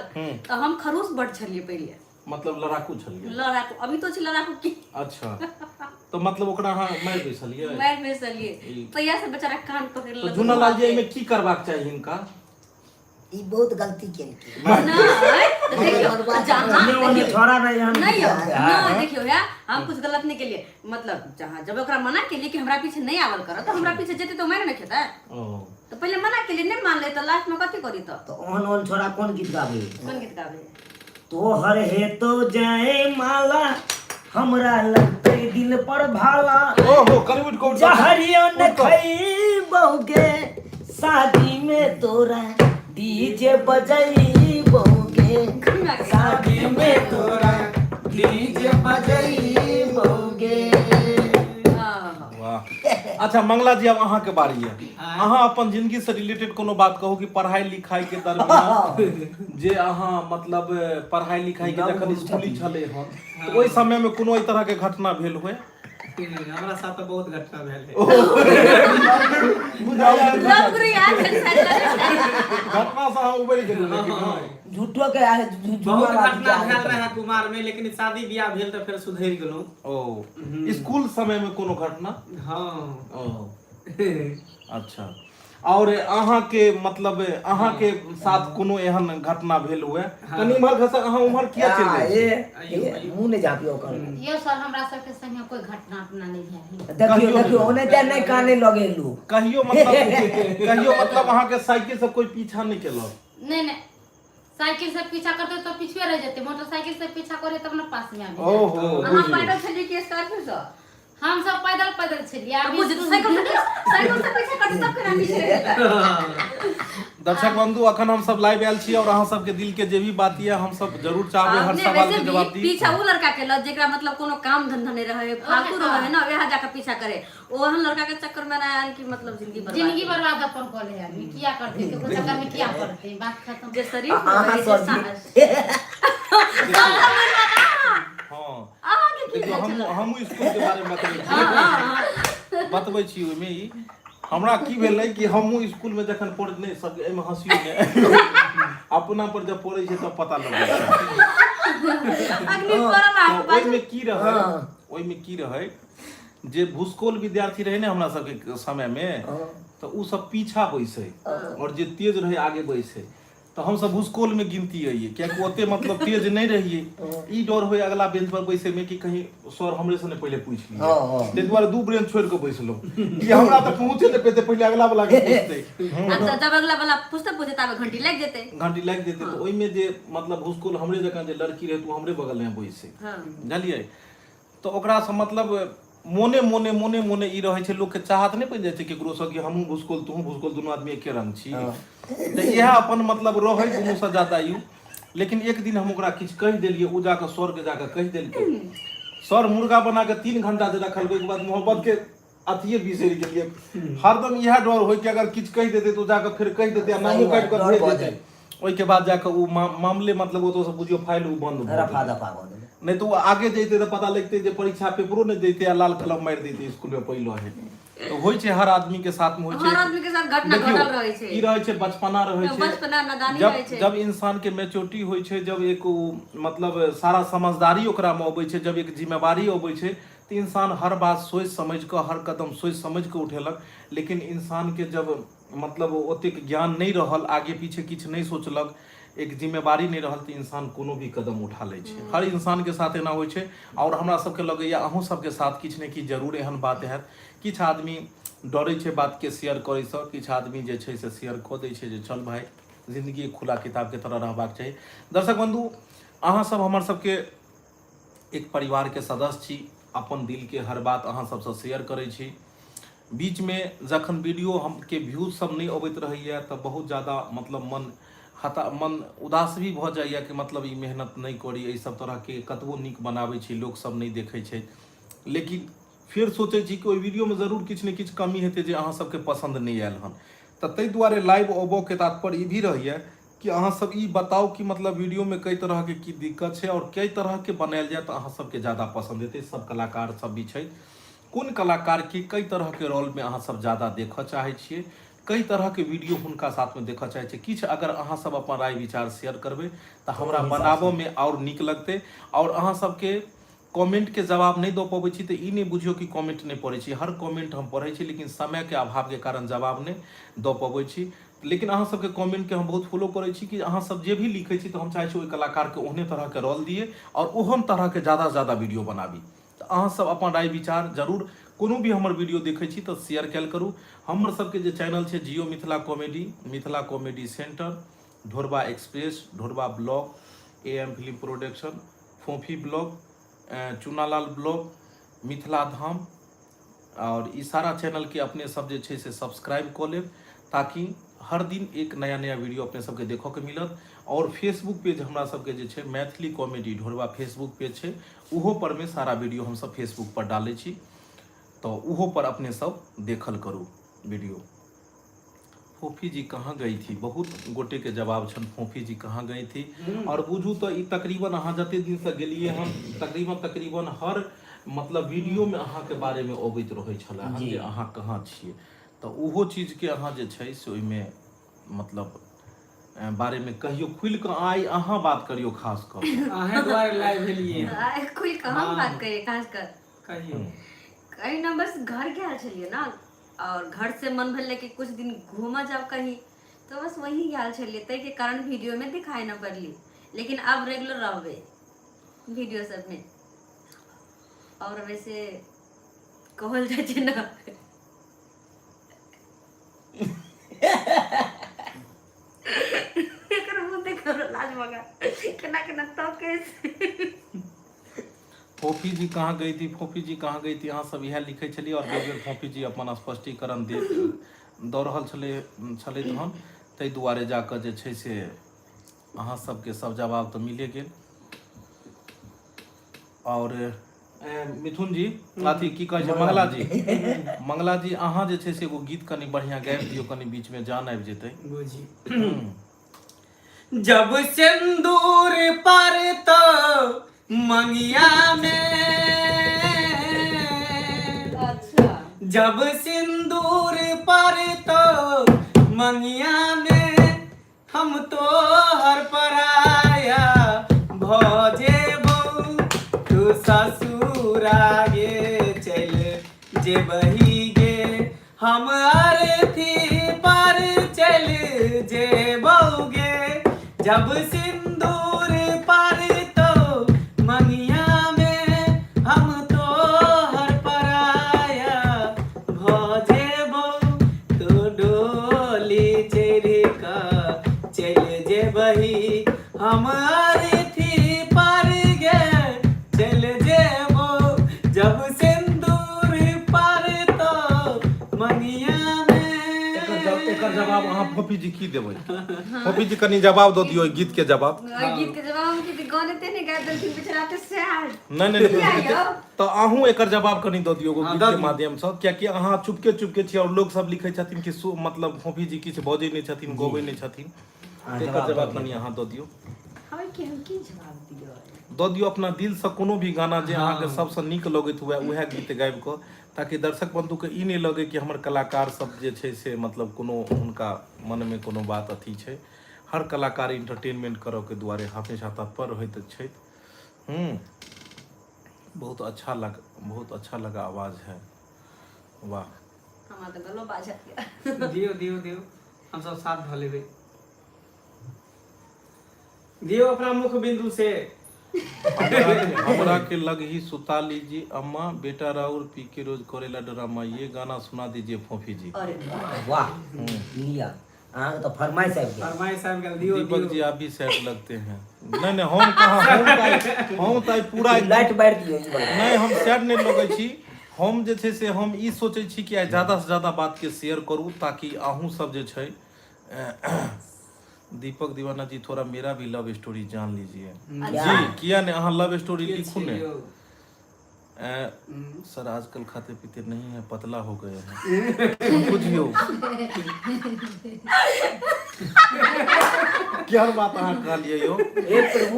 तऽ हम खरूश बड छलियै पहिले। मतलब लड़ाकू छलियै? लड़ाकू अभी तो छी लड़ाकू की। अच्छा, तऽ मतलब ओकरा अहाँ मारि बैसलियै? मारि बैसलियै, तहिया से बेचारा कान पकड़ि तऽ लेलक। झूनालाल जी, एहिमे की करबाक चाही हिनका? ई बहुत गलती केलकै। नहीं, तऽ देखियौ जहाँ ओने ओने छोड़ा नहीं हम। नहीं यौ, नहीं, देखियौ या हम कुछ गलत नहीं केलिए, मतलब जहाँ जब ओकरा मना केलिए कि हमरा पीछे नहीं आवल कर, तऽ हमरा पीछे जेतै तऽ मारि ने खेतै। ओ। तऽ पहिले मना केलिए, नहीं मानले, तऽ लास्ट में कथी करी तऽ? तऽ ओहन ओहन छोड़ा कोन गीत गाबै? कोन गीत गाबै? तोहर हेतो जाए माला, हमरा लगते दिल पर भाला। ओहो, कनि उठि कऽ, उठि कऽ। जहरियो न खैबौगे, शादी में तोरा डीजे बजैबौगे, शादी में तोरा डीजे बजैबौगे। हाँ। वाह, अच्छा मंगला जी, अब अहाँके बारी है। अहाँ अपन जिंदगी से रिलेटेड कोनो बात कहू कि पढ़ाई लिखाई के दरमियान जे अहाँ मतलब पढ़ाई लिखाई के जखन स्कूली छलै हन, तऽ ओहि समय में कोनो एहि तरह के घटना भेल हुए? हमरा साथ तऽ बहुत घटना भेल है। लव गुरु याद है शायद। घटना से अहाँ उबरि गेलहुँ, लेकिन नहि। झूठो के आए बहुत घटना भेल रहे कुमार में, लेकिन शादी बियाह भेल तऽ फेर सुधरि गेलहुँ। ओ, स्कूल समय में कोनो घटना? हाँ। ओ अच्छा, और अहाँके मतलब अहाँके साथ कोनो एहन घटना भेल हुए? कनि इम्हर घस, अहाँ उम्हर किया चलि जाइ छी? ए, मुँह नहि झाँपियो ओकर। यो सर, हमरा सबके संगे कोई घटना अपना नहीं भेल। देखियो। कहियो। देखियो, ओने ते नहि काने लगेलू। कहियो मतलब अहाँके साइकिल से कोई पीछा नहि केलक? नहीं नहीं, साइकिल से पीछा करते तो पीछे रह जाते, मोटरसाइकिल से पीछा करे तब ना पास में आबे। ओहो। अहाँ बुझि पैदल छलियै कि स्कॉर्पियो से? हम सब पैदल पैदल छलियै अभी। बुझ, साइकिल से पीछा करते तब केना पीछे रह जेतै? दर्शक बंधु, अखन हम सब लाइव आयल छी और अहाँ सबके दिल के जे भी बात यऽ, हम सब जरूर चाहबै हर नहि, सवाल वैसे के भी जवाब दी। पीछा उ लड़का केलक जेकरा मतलब कोनो काम धंधा नहीं रहे, फालतू रहे ना, वएह जाके पीछा करे। ओहन लड़का के चक्कर में ना आयल कि मतलब जिंदगी बर्बाद। जिंदगी बर्बाद अपन कऽ ले आदमी, किया करते? केकरो चक्कर में किया पड़ते? बात खत्म। जे शरीफ अहाँ रहे, जे सब हाँ। अहाँके की देखियौ, भेल हम छलै? हमहूँ स्कूल के बारे में बतबै छी, बतबै छी। ओहिमे ई हमरा की भेलै कि हमहूँ स्कूल में जखन पढ़ नहि सब, एहिमे हँसियो नहि, अपना पर जब पढ़ै छै तब पता लगै छै। अग्नि पड़ल अहाँके तऽ ओहिमे की रहै? हाँ। ओहिमे की रहै जे भूसकोल विद्यार्थी रहै ने हमरा सबके समय मे, तऽ उ सब पीछा बैसै और जे तेज रहै आगे बैसै। तऽ हमसब भूसकोल मे गिनती अइयै, कियाकि ओते मतलब तेज नहि रहियै। ई डर होइ अगला बेंच पर बैसै मे कि कहीं सर हमरे से नहि पहिले पूछि लियै। हाँ, हाँ। ताहि दुआरे दू बेंच छोड़ि कऽ बैसलहुँ कि हमरा तऽ पहुँचे नहि पेतै, पहिले अगला वाला के पूछतै। आ तऽ जब अगला वाला पूछते पूछते ताबे घंटी लागि जेतै। घंटी लागि जेतै। तऽ ओहिमे जे मतलब भूसकोल हमरे जकाँ जे लड़की रहै, तऽ ओ हमरे बगलमे बैसै। बुझलियै? तऽ ओकरासँ मतलब मोने मोने मोने मोने ई रहै छै, लोकके चाहत नहि बनि जाइ छै केकरोसँ कि हमहूँ भुसकोल, तूहूँ भुसकोल, दुनू आदमी एके रंग छी। तऽ इएह अपन मतलब रहै दुनूसँ ज्यादा you. लेकिन एक दिन हम ओकरा किछु कहि देलियै, ओ जाकऽ सरके जाकऽ कहि देलकै। सर मुर्गा बना कऽ 3 घंटा जे रखलकै, ओहिके बाद मोहब्बतके अथिये बिसरि गेलियै। हरदम इएह डर होइ कि अगर किछु कहि देतै तऽ ओ जाकऽ फेर कहि देतै आ नामो काटि कऽ डर भेज भऽ देतै। ओहिके बाद जाकऽ ओ मामले मतलब ओतऽसँ बुझियौ फाइल ओ बन्द भऽ रफा गेलै। दफा भऽ गेलै। नहि तऽ ओ आगे जैते तऽ पता लगतै जे परीक्षा पेपरो नहि दैते आ लाल कलम मारि दैते स्कूलमे पहिलो है। तऽ होइ छै हर आदमी के साथ में होइ छै। हर आदमी के साथ घटना देखियौ, घटल रहै छै। ई रहै छै बचपना रहै छै। बचपना नादानी जब रहै छै। जब इंसान के मेच्योरिटी होइ छै, जब एक ओ मतलब सारा समझदारी ओकरा मे अबै छै, जब एक जिम्मेवारी अबै छै, तऽ इंसान हर बात सोचि समझि कऽ, हर कदम सोचि समझि कऽ उठेलक। लेकिन इंसान के जब मतलब ओतेक ज्ञान नहि रहल, आगे पीछे किछु नहि सोचलक, एक जिम्मेवारी नहि रहल, तऽ इंसान कोनो भी कदम उठा लै छै। हर इंसानके साथ एना होइ छै। आओर हमरा सबके लगैए अहूँ सबके साथ किछु ने किछु जरूर एहन बात हैत। किछु आदमी डरै छै बातके शेयर करैसँ, किछु आदमी जे छै से शेयर कऽ दै छै जे चल भाय, जिन्दगी एक खुला किताबके तरह रहबाक चाही। दर्शक बन्धु, अहाँ सब हमर सबके एक परिवारके सदस्य छी। अपन दिलके हर बात अहाँ सबसँ शेयर करै छी। बीचमे जखन वीडियो हमके व्यूज सब नहि अबैत रहैए तऽ बहुत ज्यादा मतलब मन हता मन उदास भी भऽ जाइए कि मतलब ई मेहनत नहि करी, एहि सब तरहके कतबो नीक बनाबै छी लोक सब नहि देखै छै। लेकिन फेर सोचै छी कि ओहि वीडियोमे जरूर किछु ने किछु कमी हेतै जे अहाँ सबके पसन्द नहि आयल हन। तऽ ताहि दुआरे लाइव अबऽके तात्पर्य ई भी रहैए कि अहाँ सब ई बताउ कि मतलब वीडियोमे कई तरहके की दिक्कत छै आओर कई तरहके बनायल जाय तऽ अहाँ सबके ज्यादा पसन्द हेतै। सब कलाकार सब भी छै, कोन कलाकारके कई तरहके रोलमे अहाँ सब ज्यादा देखऽ चाहै छियै, कई तरहके वीडियो हुनका साथमे देखऽ चाहै छियै। किछु अगर अहाँ सब अपन राय विचार शेयर करबै तऽ हमरा बनाबऽमे आओर नीक लगतै। आओर अहाँ सबके कमेंटके जवाब नहि दऽ पबै छी तऽ ई नहि बुझियौ कि कमेंट नहि पढ़ै छी। हर कमेंट हम पढ़ै छी, लेकिन समयके अभावके कारण जवाब नहि दऽ पबै छी। लेकिन अहाँ सबके कमेंटके हम बहुत फॉलो करै छी कि अहाँ सब जे भी लिखै छी तऽ हम चाहै छी ओहि कलाकारके ओहने तरहके रोल दियै आओर ओहन तरहके ज्यादासँ ज्यादा वीडियो बनाबी। तऽ अहाँ सब अपन राय विचार जरूर कोनो भी हमर वीडियो देखै छी तऽ शेयर कयल करू। हमर सबके जे चैनल छै Jio Mithila comedy, Mithila comedy centre, Dhorba express, Dhorba blog, A M film production, Phophi blog, Chunalal blog, Mithila Dham आओर ई सारा चैनलके अपने सब जे छै से सब्सक्राइब कऽ लेब ताकि हर दिन एक नया नया वीडियो अपने सबके देखऽके मिलत। आओर फेसबुक पेज हमरा सबके जे छै मैथिली कॉमेडी ढोरबा फेसबुक पेज छै, ओहो पर मे सारा वीडियो हमसब फेसबुक पर डालै छी, तऽ ओहो पर अपने सब देखल करू वीडियो। फोफी जी कहाँ गई थी, बहुत गोटे के जवाब छन फोफी जी कहाँ गई थी। और बुझू तऽ ई तकरीबन अहाँ जते दिन से गेलिए हन तकरीबन तकरीबन हर मतलब वीडियो में अहाँ के बारे में अबैत रहै छलै हन जे अहाँ कहाँ छियै। तऽ ओहो चीज के अहाँ जे छै से ओहिमे मतलब बारे में कहियो खुलि कऽ आइ अहाँ बात करियौ खास कऽ। अहें दुआरे लाइव भेलिए। आइ खुलि कऽ हम बात करियै खास कऽ? कहियौ। कहीं ना, बस घर गेल छलियै ना और घर से मन भेलै कि कुछ दिन घूमऽ जाओ कहीं, तो बस वही गेल छलियै, ताहिके कारण वीडियो में दिखाई न पड़ली। लेकिन अब रेगुलर रहबै वीडियो सब में। और वैसे कहल जाइ छै ना, एकर मुँह देख हमरा लाज मगा केना केना तकै छै। फोफी जी कहाँ गई थी, फोफी जी कहाँ गई थी, अहाँ सब इएह लिखै छलियै आओर बेर बेर फोफी जी अपन स्पष्टीकरण दे दऽ रहल छलै छलै तहन ताहि दुआरे जाकऽ जे छै से अहाँ सबके सब जवाब तऽ मिले गेल। आओर मिथुन जी अथी की कहै छै मंगला जी, मंगला जी अहाँ जे छै से एगो गीत कनि बढ़िआँ गाबि दियौ, कनि बीचमे जान आबि जेतै। बुझी जब सिंदूर पर तो मंगिया में, अच्छा, जब सिंदूर पर तो मंगिया में हम तो हर पराया भ जेबौ, तू ससुरा गे चल जेबही गे, हम अर्थी पर चल जेबौ गे। जब सिंदूर पर तो मंगिया में हम तो हर पराया भ जेबौ, तू डोली चढ़ कऽ चलि जेबही, हम अर्थी पर गे चल जेबौ। जब सिंदूर पर तो मंगिया एकर में। एकर जवाब अहाँ फोफी जी की देबै? फोफी जी कनि जवाब दऽ दियौ, गीत के जवाब। ओहि गीत के जवाब हम की गाने ते नहीं गा देलखिन बेचारा ते सैड। नहि नहि किया नहि, यौ? तऽ अहूँ एकर जवाब कनि दऽ दियौ एगो हाँ, गीत दऽ के दियौ। माध्यमसँ, कियाकि अहाँ चुपके चुपके छी आओर लोक सब लिखै छथिन कि सो मतलब फोफी जी किछु बजै नहि छथिन, गबै नहि छथिन। अहाँ तऽ एकर जवाब जवाब दऽ कनि अहाँ दऽ दियौ। हम की हम की जवाब दियौ? दऽ दियौ अपना दिलसँ कोनो भी गाना जे अहाँके सबसँ नीक लगैत हुए उएह गीत गाबि कऽ, ताकि दर्शक बन्धुके ई नहि लगै कि हमर कलाकार सब जे छै से मतलब कोनो हुनका मनमे कोनो बात अथी छै। हर कलाकार इंटरटेनमेंट करऽके दुआरे हमेशा तत्पर होइत छथि। बहुत अच्छा लग, बहुत अच्छा लगा आवाज है, वाह। हमरा तऽ गलो बाजत यऽ। दियौ दियौ दियौ, हमसब साथ धऽ लेबै। दियौ अपना मुख बिंदु से। हमरा के लग ही सुता लीजिए अम्मा, बेटा राउर पी के रोज करेला ड्रामा, ये गाना सुना दीजिए फोफी जी। अरे वाह, लिया, अहाँके तऽ फरमाइश आबि गेल। फरमाइश आबि गेल, दियौ। दीपक दियौ जी आप भी सेट लगते हैं। नहीं नहीं, हम कहाँ, हम तऽ पूरा लाइट बारि दियौ ई वाला। नहि, हम सैड नहि लगै छी। हम जे छै से हम ई सोचै छी कि आइ ज्यादासँ ज्यादा बातके शेयर करू, ताकि अहूँ सब जे छै। दीपक दीवाना जी थोड़ा मेरा भी लव स्टोरी जान लीजिए जी। किया नहीं, अहाँ लव स्टोरी के लिखू छियै ने। यौ? सर आजकल खाते पीते नहीं है, पतला हो गए हैं। बुझियौ क्या बात अहाँ कहलियै यौ। हे प्रभु।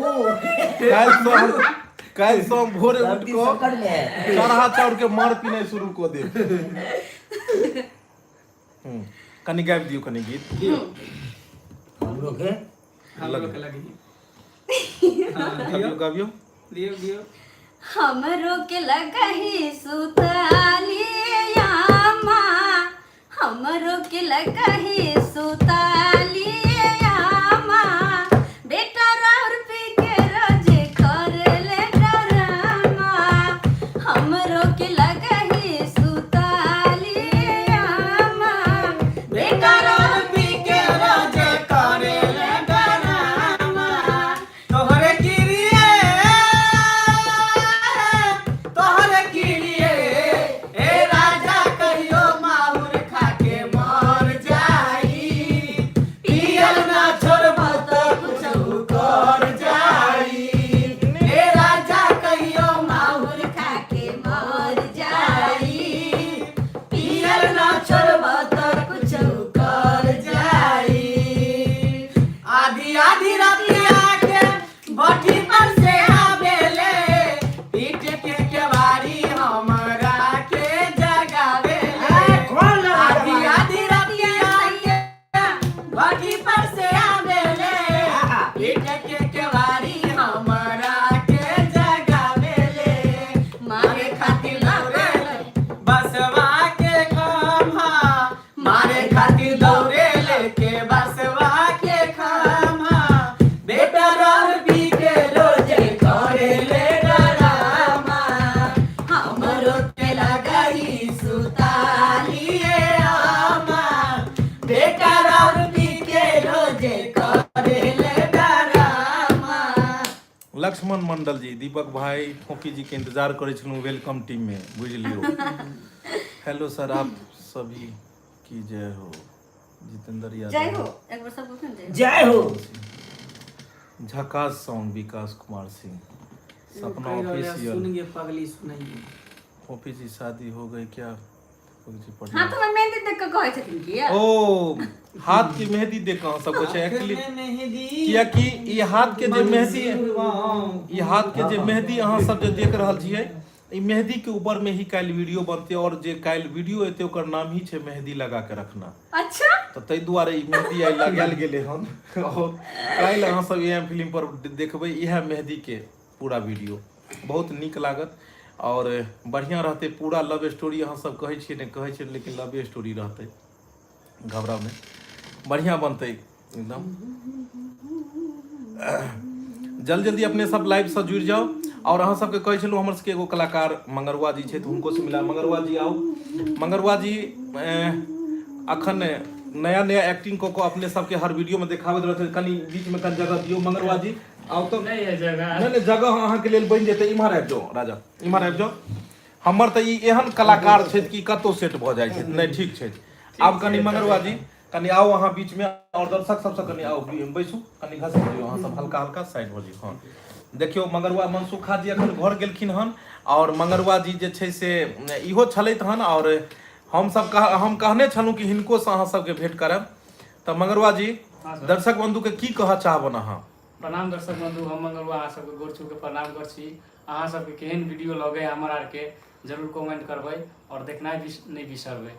काल्हि हम भोरे उठि धरती कऽ संकट में है। चढ़ा चाउर के मार पीनाइ शुरू कऽ देब। कनि गाबि दियौ कनि गीत। हमरो के हमरो के लगी। हाँ, गाबियौ। दियौ। गाबियौ। दियौ दियौ। हमरो के लगही सुतालियामा, हमरो के लगही सुतालियामा, बेटा राउर पी के रोज करले डरामा, हमरो के लगही सुतालियामा, बेटा राउर पी के रोज करेले डरामा, तोहरे किरिए, तोहरे किरिए ए राजा, कहियो माहुर खाके मर जाई, पियल ना छोड़ब त कुछहु कर जाई, ए राजा कहियो माहुर खाके मर जाई, पियल ना छोड़ब त कुछहु कर जाई। आधी आधी रातिया के भट्ठी पर से आवेले, पीट के केवारी हमरा के जगावेले। कौन लगा? आधी आधी रातिया के भट्ठी पर से आवेले, पीट के केवारी हमरा के जगावेले, मारे खातिर दौड़े बसवा के खम्हा, मारे खातिर दौड़े लेके बसवा के खम्हा, बेटा रर पी के रोज करे ले डरामा, हमरो के लगही सुतालिए आमा, बेटा रर पी के रोज करे ले डरामा। लक्ष्मण मंडल जी, दीपक भाई फोफी जी के इंतजार करै छलहुँ, welcome team में, बुझि लियौ। हेलो सर, आप सभी की जय हो। जितेंद्र जय यादव। हो, एक बार सब बोलते जय। जय हो। झकास सॉन्ग, विकास कुमार सिंह, सपना ऑफिशियल। सुनेंगे पगली सुनाइए। फोफी जी शादी हो गई क्या? फोफी जी हाँ पढ़ना। तऽ हमरा मेहंदी देख कऽ कहै छथिन किया? ओ, हाथ के मेहंदी देख कऽ सब कुछ एक्चुअली मेहंदी। कियाकि ई हाथ के जे मेहंदी, ई हाथ के जे मेहंदी अहाँ सब जे देख रहल छियै, ई मेहंदी के ऊपर में ही काल्हि वीडियो बनतै, और जे काल्हि वीडियो एतै ओकर नाम ही छै मेहंदी लगा के रखना। अच्छा। तऽ ताहि दुआरे ई मेहंदी आइ लगायल गेलै हन, और काल्हि अहाँ सब एम फिल्म पर देखबै इएह मेहंदी के पूरा वीडियो। बहुत नीक लागत और बढ़िआँ रहतै पूरा लव स्टोरी। अहाँ सब कहै छियै ने, कहै छियै, लेकिन लव स्टोरी रहतै, घबराउ नहि, बढ़िआँ बनतै एकदम। जल्दी जल्दी अपने सब लाइवसँ जुड़ि जाउ। और अहाँ सबके कहै छलहुँ, हमर सबके एगो कलाकार मंगरुआ जी छथि, हुनको से मिला। मंगरुआ जी आउ। मंगरुआ जी अखन नया नया एक्टिंग कऽ कऽ अपने सबके हर वीडियोमे देखाबैत रहै छथि। कनि बीचमे कनि जगह दियौ। मंगरुआ जी आउ तऽ। नहीं है जगह। नहि नहि, जगह अहाँके लेल बनि जेतै। इम्हर आबि जाउ राजा, इम्हर आबि जाउ। हमर तऽ ई एहन कलाकार छथि कि कतहु सेट भऽ जाइ छथि। नहि, ठीक छथि। आब कनि मंगरुआ जी कनि आउ अहाँ बीचमे, आओर दर्शक सबसँ कनि आउ, बैसू, कनि घसकि दियौ अहाँ सब, हल्का हल्का साइड भऽ जइयौ। हँ, देखियौ, मंगरुआ मनसुखा जी एखन घर गेलखिन हन, आओर मंगरुआ जी जे छै से इहो छलथि हन, आओर हमसब कह हम कहने छलहुँ कि हिनको से अहाँ सबके भेंट करब। तऽ मंगरुआ जी, दर्शक बंधुके की कहऽ चाहबनि अहाँ? प्रणाम दर्शक बंधु, हम मंगलुआ अहाँ सबके गोर छू के प्रणाम कर छी। अहाँ सबके केहन वीडियो लगे हमर आरके जरूर कमेंट करबै और देखनाइ भी नहि बिसरबै।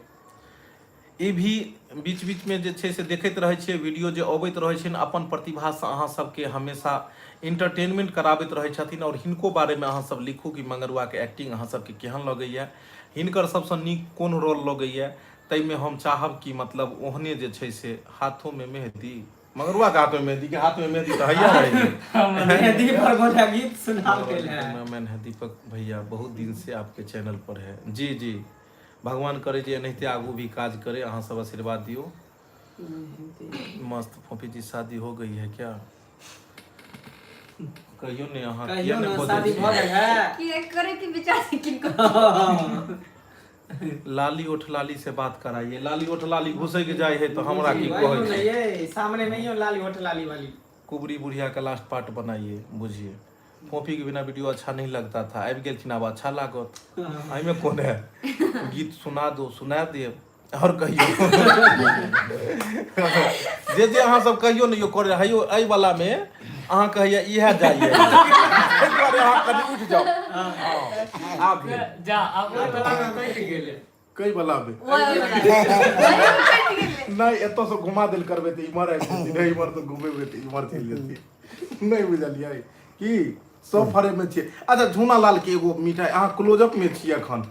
ई भी बीच बीचमे जे छै से देखैत रहै छियै वीडियो जे अबैत रहै छनि, अपन प्रतिभासँ अहाँ सबके हमेशा इंटरटेनमेंट कराबैत रहै छथिन। आओर हिनको बारेमे अहाँ सब लिखू कि मंगरुआके एक्टिंग अहाँ सबके केहन लगैए, हिनकर सबसँ नीक कोन रोल लगैए। ताहिमे हम चाहब कि मतलब ओहने जे छै से हाथोमे मेहदी, मंगरुआके हाथमे मेहदी के हाथमे मेहदी तऽ हैया रहै छै। मेहंदी पर गोटा गीत सुना गेल है। कैमरामैन है दीपक भैया, बहुत दिन से आपके चैनल पर है। जी जी, भगवान करे जे एनाहिते आगू भी काज करे, अहाँ सब आशीर्वाद दियौ। मस्त फोफी जी, शादी हो गई है क्या? कहियो ने अहाँ किया कहियो ने ना बजै शादी छी? भऽ गेल है। कि करे के विचार छै किनको? लाली ओठ लाली से बात कराइए। लाली ओठ लाली घुसै के जाइ है तऽ हमरा की जी, कहै वही छै? ने ये सामने में ही लाली होठ लाली वाली। कुबरी बुढ़िया का लास्ट पार्ट बनाइए। बुझिए, फोफी के बिना वीडियो अच्छा नहीं लगता था, आबि गेलखिन आब अच्छा लागत, एहिमे कोन है। गीत सुना दो, सुना देब। आओर कहियौ जे जे अहाँ सब कहियौ ने यौ करे हयौ। एहि वाला मे अहाँ कहैया इएह जाइए, एहि दुआरे अहाँ कनि उठि जाउ। हँ, आब भेल। जा आब ओहि वला मे कटि गेलै। कै वाला मे? ओहि वला। कटि गेलै। नहि, एतऽ से घुमा देल करबै तऽ इम्हर आबि जेथिन, इम्हर तऽ घुमेबै तऽ इम्हर चलि जेथिन। नहि बुझलियै की सब फरे में छियै। अच्छा, झूना लाल के एगो मिठाई, अहाँ क्लोजअप में छियै अखन,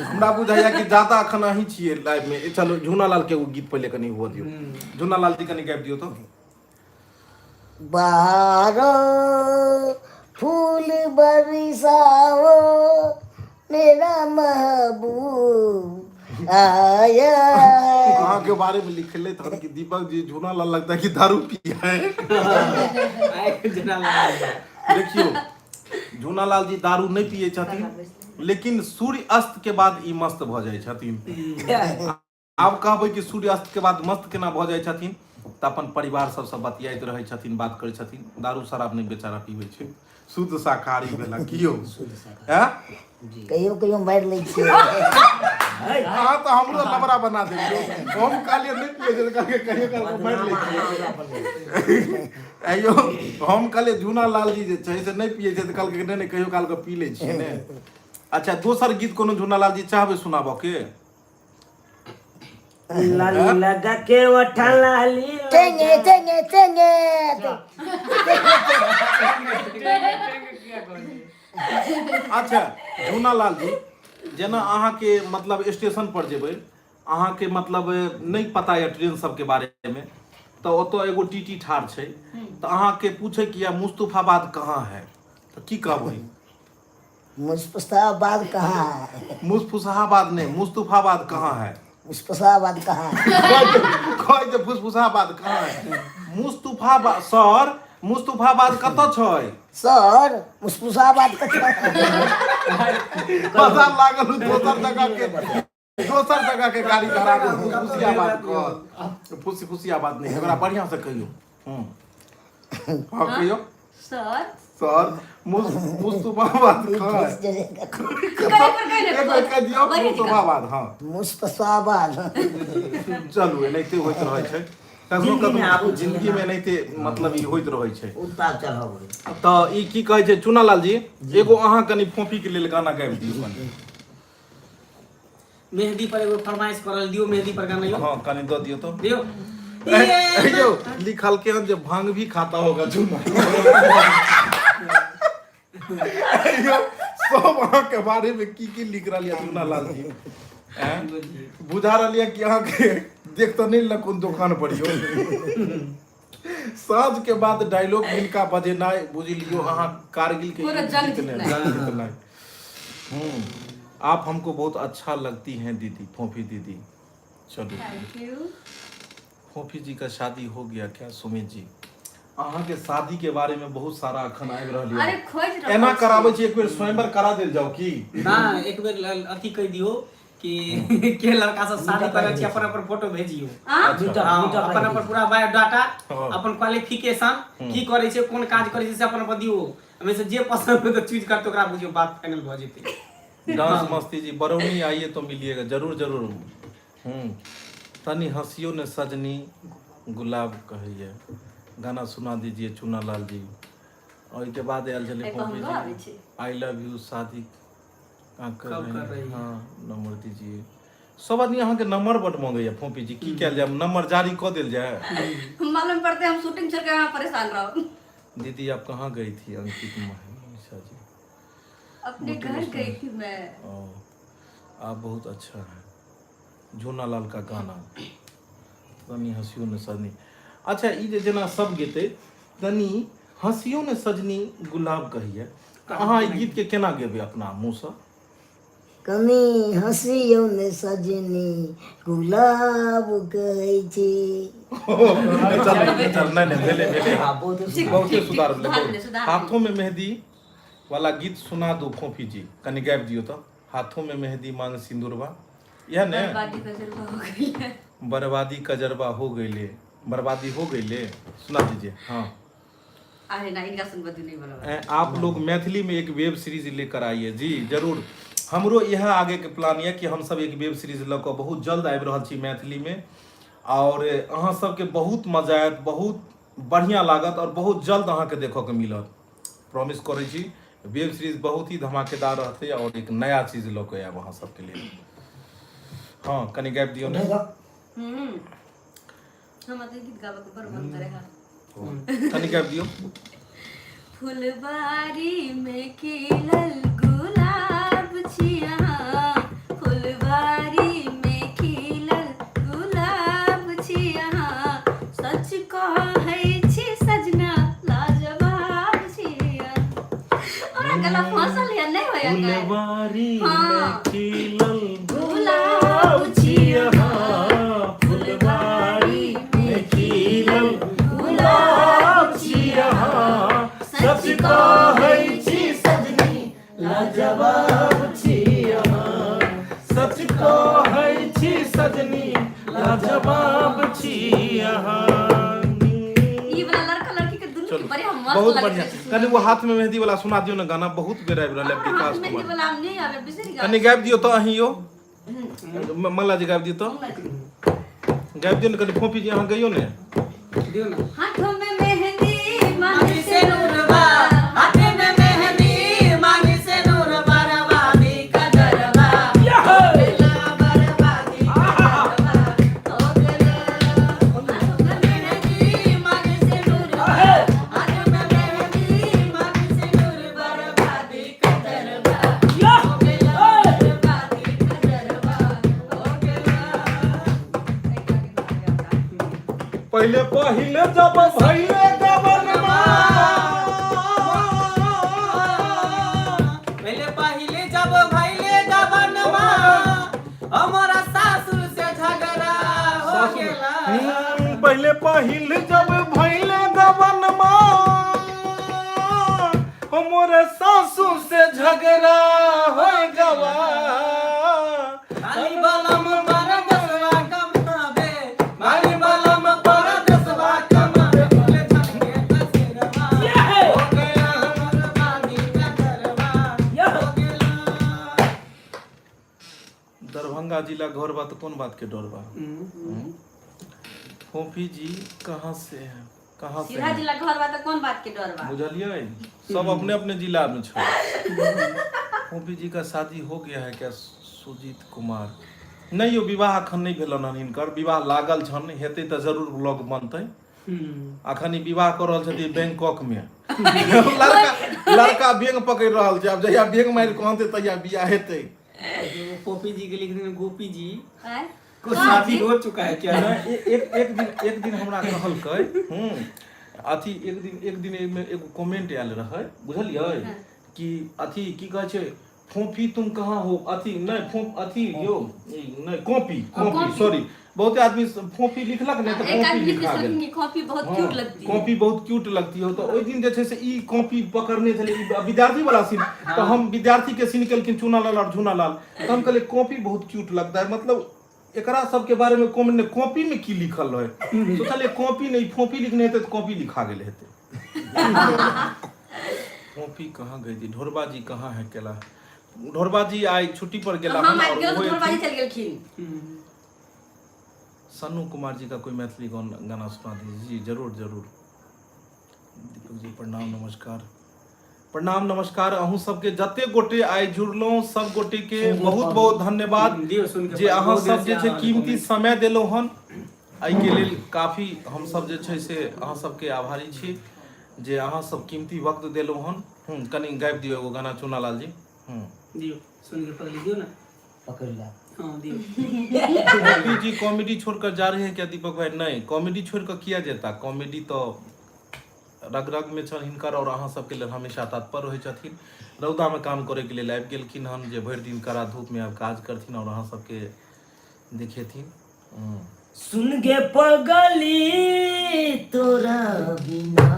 हमरा बुझाइया कि ज्यादा अखन अहीं छियै लाइव में। चलो, झूना लाल के एगो गीत पहिले कनि हुअ दियौ। झूना लाल जी, कनि गाबि दियौ तऽ। बहारो फूल बरसाओ, मेरा महबूब आया है। अहाँ के बारे में लिखले तहन कि दीपक जी, झूना लाल लगता है कि दारू पिया है। आइ जेना लागल। देखियौ, झूना लाल जी दारू नहि पियै छथिन, लेकिन सूर्य अस्त के बाद ई मस्त भऽ जाइ छथिन। आब कहबै कि सूर्य अस्त के बाद मस्त केना भऽ जाइ छथिन? तऽ अपन परिवार सबसँ बतियाइत रहै छथिन, बात करै छथिन। दारू शराब नहि बेचारा पीबै छै, शुद्ध शाकाहारी भेला कियो। शुद्ध शाकाहारी। हैं? कहियो कहियो मारि लै छियै। अहाँ तऽ हमरो लबड़ा बना देलियै। हम कहलियै नहि पियै छै, तऽ कहलियै कहियो काल कऽ मारि लै छियै। आइयो हम कहलियै झूना लाल जी जे छै से नहि पियै छै, तऽ कहलकै नहि नहि, कहियो काल कऽ पी लै छियै ने। अच्छा, दोसर गीत कोनो झूना लाल जी चाहबै सुनाबऽ के? लाली लगा के ओठा लाली। टेंगे टेंगे टेंगे। अच्छा झूना लाल जी, जेना अहाँके मतलब स्टेशन पर जेबै, अहाँके मतलब नहि पता यऽ ट्रेन सबके बारेमे, तऽ ओतऽ एगो टीटी ठाढ़ छै, तऽ अहाँके पूछे कि मुस्तफाबाद कहाँ है, तऽ की कहबै? मुस्तफाबाद कहाँ है? मुस्तफाबाद नहीं, मुस्तफाबाद कहाँ है? मुस्तफाबाद कहाँ है? कहै छै फुसफुसाबाद कहाँ है? मुस्तफाबाद सर, मुस्तफाबाद कतऽ छै? सर, मुस्तफाबाद कतऽ? पता लागल दोसर जगह के, दोसर जगह के गाड़ी धरा दे। फुसफुसियाबाद कह, फुसी फुसियाबाद नहीं, ओकरा बढ़िया से कहियो। हँ, कहियो। सर। सर, मुस्तफाबाद कहाँ है? एक बेर कहि दियौ मुस्तफाबाद। हँ। मुस्तफाबाद। चलू, एनाहिते होइत रहै छै कखनो। जिंदगीमे कखनो आबू छै। जिंदगीमे एनाहिते मतलब ई होइत रहै छै। उतार चढ़ाव होइ। तऽ ई की कहै छै, चुनालाल जी, एगो अहाँ कनि फोफी के लेल गाना गाबि दियौ कनि। मेहंदी पर एगो फरमाइश करल दियो, मेहंदी पर गाना यो। हँ, कनि दऽ दियौ तऽ। दियो। यौ, लिखलकै हन जे भांग भी खाता होगा चुना। यौ, सब अहाँके बारे में की की लिख रहल यऽ चुना लाल जी, ऐं? बुझा रहल यऽ कि अहाँके देख तऽ नहि ने कोन दोकान पर यौ। साँझ के बाद डायलॉग हिनका बजेनाइ बुझि लियौ अहाँ कारगिल के पूरा युद्ध जंग जीतनाइ, जीतनाइ। जंग जीतनाइ। आप हमको बहुत अच्छा लगती हैं दीदी, फोफी दीदी। चलू। Thank you. फोफी जी का शादी हो गया क्या? सुमित जी, अहाँ के शादी के बारे में बहुत सारा अखन आबि रहल अरे यऽ। खोज रहल एना छी। कराबै छी, एक बेर स्वयंवर करा देल जाओ की? ना, एक बेर अथी कहि दियो कि के लड़का सब शादी करै छी, अपन अपन फोटो भेजियो। आ? दूटा हाँ, दूटा अपन अपन पूरा बायोडाटा, हाँ। अपन क्वालिफिकेशन, की करै छै, कोन काज करै छै, से अपन अपन दियो। हमें से जे पसंद होय तऽ चूज करते, ओकरा बुझियो बात फाइनल भऽ जेतै। डांस मस्ती जी, बरौनी आइए तो मिलिएगा। जरूर जरूर। तनी हंसियो ने सजनी, गुलाब कहैया। गाना सुना दीजिए चुना लाल जी। ओहिके बाद आयल छलै एहि पर फोफी हमरो आबै जी छै। I love you शादी कहाँ कर कब कर रहे रही हैं? हैं? हाँ, नंबर दीजिए। सब आदमी अहाँके नंबर बड मंगैया फोफी जी, की कयल जाय, नंबर जारी कऽ देल जाय? मालूम पड़ते हम शूटिंग छोड़ के यहाँ परेशान रहो। दीदी आप कहाँ गई थी? अंकित मनीषा जी। अपने घर गई थी मैं। ओ, आप बहुत अच्छा है। झूना लाल का गाना तनी हंसियो ने सजनी। अच्छा, ई जे जेना सब गेतै तनी हंसियो ने सजनी गुलाब कहिए, तऽ अहाँ ई गीतके केना गेबै अपना मुँहसँ? कनी हँसियौ ने सजनी गुलाब कहै छी। चल चल, नहि नहि, भेलै भेलै। हाँ, बहुत ठीक, बहुते ठीक, सुधार भेलै। सुधार बहुत। भेलै, सुधार। हाथों में मेहंदी वाला गीत सुना दू फोफी जी, कनि गाबि दियौ तऽ। हाथों में मेहंदी मांग सिंदूरबा, इएह ने? बर्बादी कजरबा हो गई है। बर्बादी कजरबा हो गईले, बर्बादी हो गईले, सुना दीजिए। हाँ। अरे ना, इनका सुनबा नहीं बोला। आप लोग मैथिली में एक वेब सीरीज लेकर आइए। जी जरूर, हमरो इएह आगे के प्लान यऽ कि हमसब एक वेब सीरीज लऽ कऽ बहुत जल्द आबि रहल छी मैथिलीमे, आओर अहाँ सबके बहुत मजा आयत, बहुत बढ़िआँ लागत आओर बहुत जल्द अहाँके देखऽके मिलत। प्रॉमिस करै छी, वेब सीरीज बहुत ही धमाकेदार रहतै आओर एक नया चीज लऽ कऽ आयब अहाँ सबके लेल। हाँ, कनि गाबि दियौ ने। हमरा तऽ गीत गाबऽ के बड़ मन करे है। कनि गाबि दियौ। फुलबारी में खिलल गुलाब छिया, फुलबारी में खिलल गुलाब छिया, सच कहै छी सजना लाजवाब छिया। हमरा गला फंसल या नहि होया गाय। फुलबारी हाँ। में खिलल गुलाब छिया, फुलबारी में खिलल गुलाब छिया, सच कहै छी सजनी लाजवाब छिया, सच कहै छी सजनी लाजवाब छिया। ई वाला लड़का लड़की के दुनू के चलू, बढ़िया मस्त बहुत लगै बढ़िया। छै। कनि वो हाथ में मेहंदी वाला सुना दियौ ने गाना, बहुत बेर आबि रहल है। हमरा विकास हाथ में मेहंदी कुमार। वाला हम नहीं आवे, बिसरि गेल। कनि गाबि दियौ तऽ अहीं यौ, मंगला जी, गाबि दियौ तऽ, गाबि दियौ ने कनि। फोपी जी, अहाँ गइयौ ने। दियौ ने। हाथों में मेहंदी मांग मांगी से नूरबा, हाथ में मेहंदी मांगी से नूरबा, रवानी कदरबा बेला बर्बादी कदरबा हो गेला। हाथों में मेहंदी मांग से नूरबा, हाथ में मेहंदी मांग से नूरबा, बर्बादी कदरबा हो गेला, बर्बादी कदरबा हो गेला। पहिले पहिले जब भइले गबनमा, पहिले पहिले जब भइले गबनमा, हमारा सासुर से झगड़ा हो गेला। पहिले पहिले जब भइले गबनमा, हमर सासू से झगड़ा हो गवा। माली बलम परदेसवा कमावे, माली बलम परदेसवा कमावे, बोले झलके कसेरवा हो गया, बर्बादी कदरवा हो गेला। दरभंगा जिला घर बा तऽ कोन बात के डर बा? फोफी जी कहाँ से हैं? कहाँ से सीधा हैं? जिला घर बा तऽ कोन बात के डर बा? बुझलियै, सब अपने अपने जिला में छै। फोफी जी का शादी हो गया है क्या? सुजीत कुमार। नहि यौ, विवाह अखन नहि भेलन हन हिनकर, विवाह लागल छन, हेतै तऽ जरूर ब्लॉग बनतै। अखन ई विवाह कऽ रहल छथिन बैंकॉक मे। लड़का लड़का बेंग पकड़ि रहल छै, आब जहिया बेंग मारि कऽ आनतै तहिया बियाह हेतै। वो पोपी जी के लिख देने गोपी जी आँय? को शादी हो चुका है क्या? नहि, एक एक दिन, एक दिन हमरा कहलकै, अथी, एक दिन, एक दिन एहिमे एगो कमेंट आयल रहै, बुझलियै कि अथी की कहै छै, फोफी तुम कहाँ हो, अथी नहि, फोफ अथी यौ, ई नहि, कॉपी, कॉपी, सॉरी, बहुते आदमी फोफी लिखलक नहि तऽ एक कॉपी आदमी लिख लिखा गेल। छलखिन कि कॉपी बहुत क्यूट लगती है। कॉपी बहुत क्यूट लगती हो। तऽ ओहि दिन जे छै से ई कॉपी पकड़ने छलै, ई विद्यार्थी वाला सीन, तऽ हम विद्यार्थी के सीन केलखिन चूनालाल और झूनालाल, तऽ हम कहलियै कॉपी बहुत क्यूट लगता है, मतलब एकरा सबके बारे में कॉमेंट, कॉपी में की लिखल रहे? सोचलियै कॉपी नहीं, फोपी लिखने हेतै तऽ कॉपी लिखा गेल हेतै। फोपी कहाँ गई थी? ढोरबा जी कहाँ है? केला ढोरबा जी आइ छुट्टी पर गेला हम हन आबि और गेलहुँ ओहो तऽ ढोरबाजी एथिन। चलि गेलखिन। सन्नू कुमार जी का कोई मैथिली गाना सुना दीजिए। जी जरूर जरूर। दीपक जी प्रणाम नमस्कार, प्रणाम नमस्कार। अहूँ सबके जते गोटे आइ जुड़लहुँ सब गोटे के बहुत बहुत धन्यवाद दियौ सुन के जे अहाँ बहुत देर सब से जे छै अहाँ कीमती comment- समय देलहुँ हन, एहिके लेल काफी हमसब जे छै से अहाँ सबके आभारी छी जे अहाँ सब कीमती वक्त देलहुँ हन। कनि गाबि दियौ एगो गाना चुनालाल जी। दियौ सुन के पगली दियौ ना। पकड़ ला। हाँ दियौ। दीपक जी कॉमेडी छोड़कर जा रहे हैं क्या दीपक भाई? नहीं, कॉमेडी छोड़कर किया जेता, कॉमेडी तो रग रग में छन हिनकर और अहाँ सबके लेल हमेशा तत्पर रहै छथिन। रौदा में काम करे के लेल आबि गेलखिन हन जे भरि दिन कड़ा धूप में आब काज करथिन और अहाँ सबके देखेथिन। सुन गे पगली तोरा बिना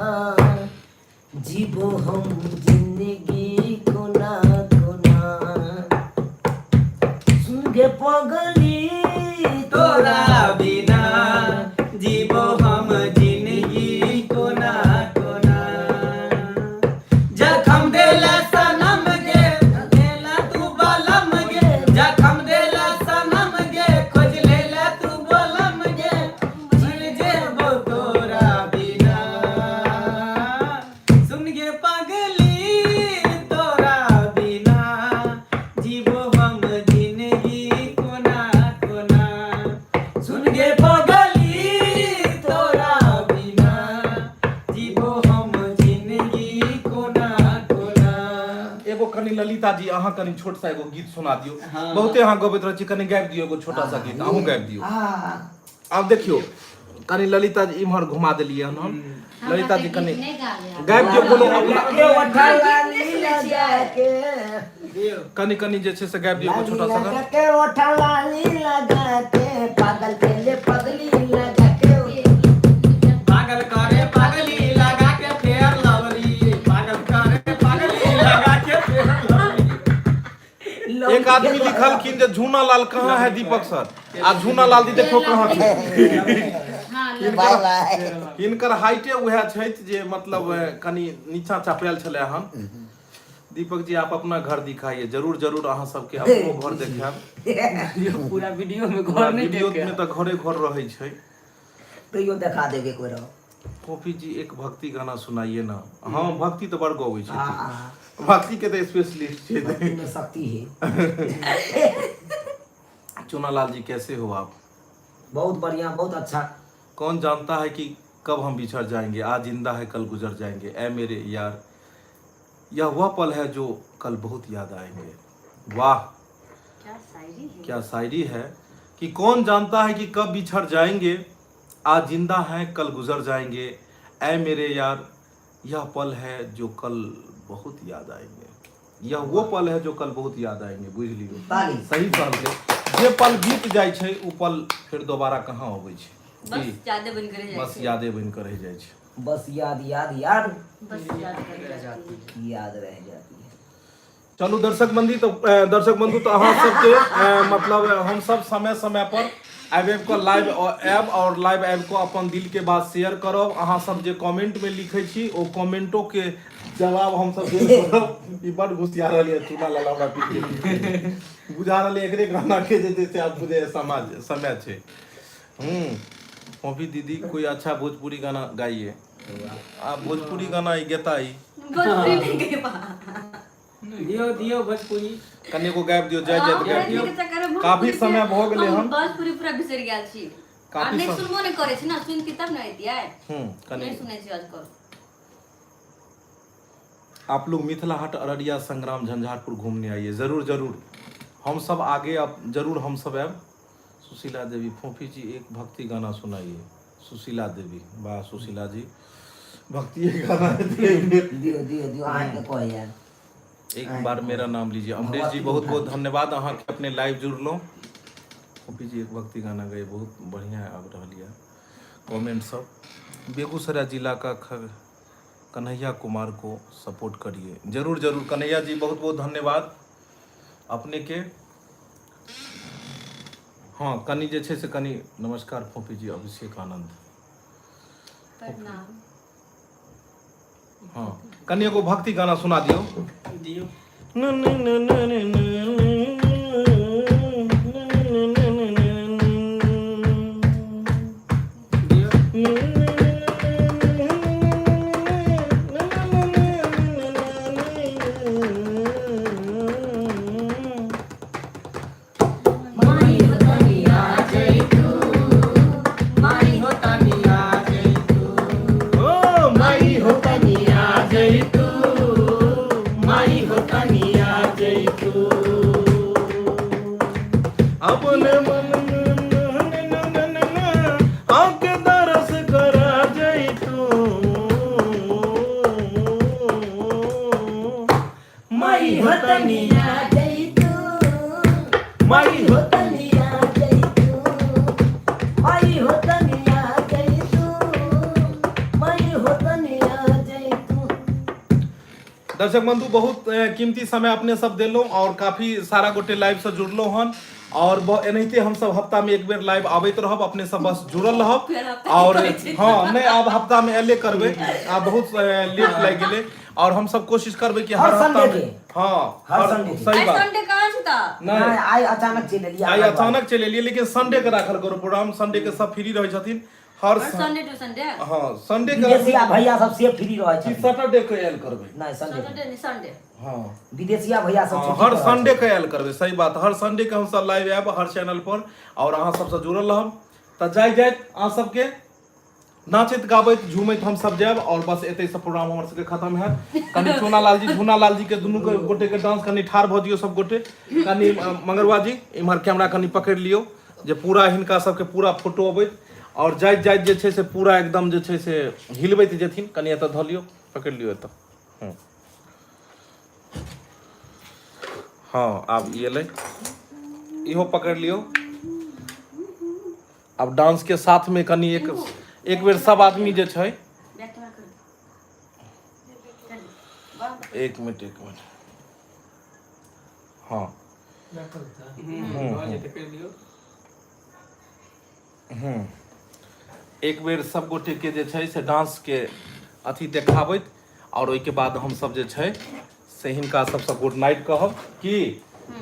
जीबो हम जिंदगी कोना कोना, सुन गे पगली तोरा बिना जीबो हम जिंदगी कोना कोना, जखम देला सनम गे देला तू बलम गे, जखम देला सनम गे खोज लेला तू बलम गे, झिल जेबो तोरा बिना, सुन गे पगली तोरा बिना जीबो हम जिंदगी कोना कोना, सुन गे पगली तोरा बिना जीबो हम जिंदगी कोना कोना। एगो कनि ललिता जी अहाँ कनि छोट सा एगो गीत सुना दियौ। हाँ। बहुते अहाँ गबैत रहै छी, कनि गाबि दियौ एगो छोटा सा गीत, अहूँ गाबि दियौ। आब देखियौ कनि ललिता जी इम्हर घुमा देलियै हन हम। ललिता जी कनि नहि गाबे गाबि दियौ कोनो अपना के ओठा लाली लगा के, दियौ। कनि कनि जे छै से गाबि दियौ एगो छोटा सा लगा गाना। के ओठा लाली लगा के, पागल के पगली लगा के, पागल करे पगली लगा के फेर लवली, पागल करे पगली लगा के फेर लवली। एक आदमी लिखलखिन जे झूना लाल कहाँ है दीपक सर, आ झूना लाल जी देखो कहाँ छै। हाँ बाय बाय। हिनकर हाइटे उएह छथि जे मतलब कनि नीचा चपेल छलै हन। दीपक जी आप अपना घर दिखाइए, जरूर जरूर अहाँ सबके अपनो घर देखायब। पूरा वीडियो में पूरा घर नहीं वीडियो देखे में तऽ घरे घर रहै छै। तैयो देखा देबे कोइ रहो। फोफी जी एक भक्ति गाना सुनाइए ना। हाँ भक्ति तऽ बड़ गबै छथिन, भक्ति के तऽ स्पेशलिस्ट छै। भक्ति में शक्ति है। चुनालाल जी कैसे हो आप? बहुत बढ़िया, बहुत अच्छा। कौन जानता है कि कब हम बिछड़ जाएंगे, आज जिंदा है कल गुजर जाएंगे, ऐ मेरे यार यह वह पल है जो कल बहुत याद आएंगे। वाह क्या शायरी है, क्या शायरी है कि कौन जानता है कि कब बिछड़ जाएंगे, आज जिंदा है कल गुजर जाएंगे, ऐ मेरे यार यह पल है जो कल बहुत याद आएंगे, यह वो पल है जो कल बहुत याद आएंगे। बुझ लियो ताली। सही कहलकै, जे पल बीत जाइ छै ओ पल फेर दोबारा कहाँ अबै छै। बस की? यादे बन के रह जाइ बस छै। यादे बनि कऽ रहि जाइ छै। बस याद याद याद बस याद रह जाती है। याद रह जाती है। चलू दर्शक बंधु तो दर्शक बंधु तो अहाँ सबके मतलब हम सब समय समय पर आबि आबि कऽ लाइव आयब और लाइव आबि कऽ अपन दिल के बात शेयर करब। अहाँ सब जे कमेंट में लिखै छी ओ कमेंटो के जवाब हम सब देल करब। ई बड घुसिया रहल यऽ चूना लाल हमरा पीछे, बुझा रहल यऽ एकरे गाना के जे छै से आब बुझै समाज समय छै। फोफी दीदी कोई अच्छा भोजपुरी गाना गाइए। आ भोजपुरी गाना ई गेता ई भोजपुरी नहीं गेबा। दियौ दियौ भोजपुरी कनि एगो गाबि दियौ, जाय जाय गाबि दियौ। के चक्कर में काफी भोजपुरी समय भऽ गेलै हम हन। भोजपुरी पूरा बिसरि गेल छी। आ काफी नहि सम- सुनबो नहि करै छी ना, सुनती तब ने अइतियै। कनि नहि सुनै छी आजकल। आप लोग मिथिला हाट अररिया संग्राम झंझारपुर घूमने आइए, जरूर जरूर हम सब आगे अब जरूर हम सब आयब। सुशीला देवी फोफी जी एक भक्ति गाना सुनाइए। सुशीला देवी वाह सुशीला जी भक्ति गाना दियो दियो दियो अहाँके कहैया। एक बार मेरा नाम लीजिए। अमरीश जी बहुत बहुत धन्यवाद अहाँके अपने लाइव जुड़लहुँ। फोफी जी एक भक्ति गाना गए, बहुत बढ़िया आबि रहल यऽ कमेंट सब। बेगूसराय जिला का कन्हैया कुमार को सपोर्ट करिए, जरूर जरूर कन्हैया जी बहुत बहुत धन्यवाद अपने के। हाँ कनि जे छै से कनि नमस्कार फोफी जी अभिषेक आनंद प्रणाम। हाँ कनि एगो भक्ति गाना सुना दियौ। दियौ। दियौ। अपने मन में आके दरस करा जैतू माई हो तनिया जैतू माई हो तनिया जैतू माई हो तनिया जैतू माई हो तनिया जैतू। दर्शक बंधु बहुत कीमती समय अपने सब देलहुँ और काफी सारा गोटे लाइव से जुड़लहुँ हन और एनाहिते हम सब हफ्ता में एक बेर लाइव आबैत रहब, अपने सब बस जुड़ल रहब। फेर हफ्ता और के कहै छी। हाँ नहीं आब हफ्ता में एले करबै, आ बहुत लेट लागि गेलै और हम सब कोशिश करबै कि हर हर हफ्ता संडे में के। हाँ हर हर संडे के। सही आइ बात संडे कहाँ छै तऽ? नहीं नहीं आइ अचानक चलि एलियै। आइ अचानक चलि एलियै, लेकिन संडे के राखल करू प्रोग्राम, संडे के सब फ्री रहै छथिन हर हर संडे टू संडे? हाँ संडे के विदेशिया भैया सब से फ्री रहै कि छथिन। सैटरडे के आयल करबै? नहीं संडे के। सैटरडे नहीं संडे। हाँ विदेशिया भैया सब हाँ, छुट्टी हर पर रहै संडे छथिन। के आयल करबै, सही बात, हर संडे के हमसब लाइव आयब हर चैनल पर और अहाँ सबसँ जुड़ल रहब। तऽ जाइत जाइत अहाँ सबके नाचैत गाबैत झूमैत हमसब जायब और बस एतै से प्रोग्राम हमर सबके खत्म हैत। कनि चोना लाल जी झूना लाल जी के दुनू के गोटे के डांस, कनि ठाढ़ भऽ दियौ सब गोटे, कनि मंगरुआ जी इम्हर कैमरा कनि पकड़ि लियौ जे पूरा हिनका सबके पूरा फोटो अबैत और जाइत जाइत जे छै से पूरा एकदम जे छै से हिलबैत जेथिन। कनि एतऽ धऽ लियौ, पकड़ि लियौ एतऽ। हँ आब ई एलै, इहो पकड़ि लियौ। आब डांस के साथ में कनि एक एक बेर सब आदमी जे छै, एक मिनट एक मिनट, हाँ भऽ जेतै, करि दियौ। एक बेर सब गोटे के जे छै से डांस के अथी देखाबैत और ओहिके बाद हमसब जे छै से हिनका सबसँ गुड नाइट कहब कि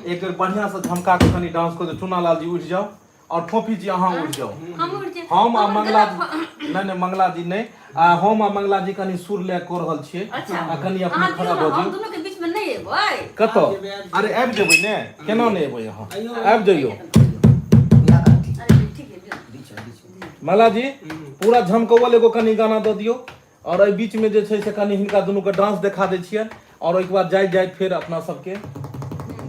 एक बेर बढ़िया से झमका के कनि डांस कऽ दियौ। चुना लाल जी उठि जाउ और फोफी जी अहाँ उठि जाउ। हम उठि जाउ। हम आ हमर मंगला गला जी नहीं नहीं मंगला जी नहीं, आ हम आ मंगला जी कनि सुर लए कऽ रहल छियै। अच्छा। आ कनि अपने अहाँ खड़ा दुनू भऽ हम जाउ। दुनू के बीच में नहीं एबै। कतऽ? आबि जेबै, आबि अरे आबि जेबै ने, केना नहि एबै अहाँ, आबि जइयौ। अरे ठीक है, दियौ। मंगला जी पूरा झमकौवल एगो कनि गाना दऽ दियौ और एहि बीच में जे छै से कनि हिनका दुनू के डांस देखा दै छियनि और ओहिके बाद जाइत जाइत फेर अपना सबके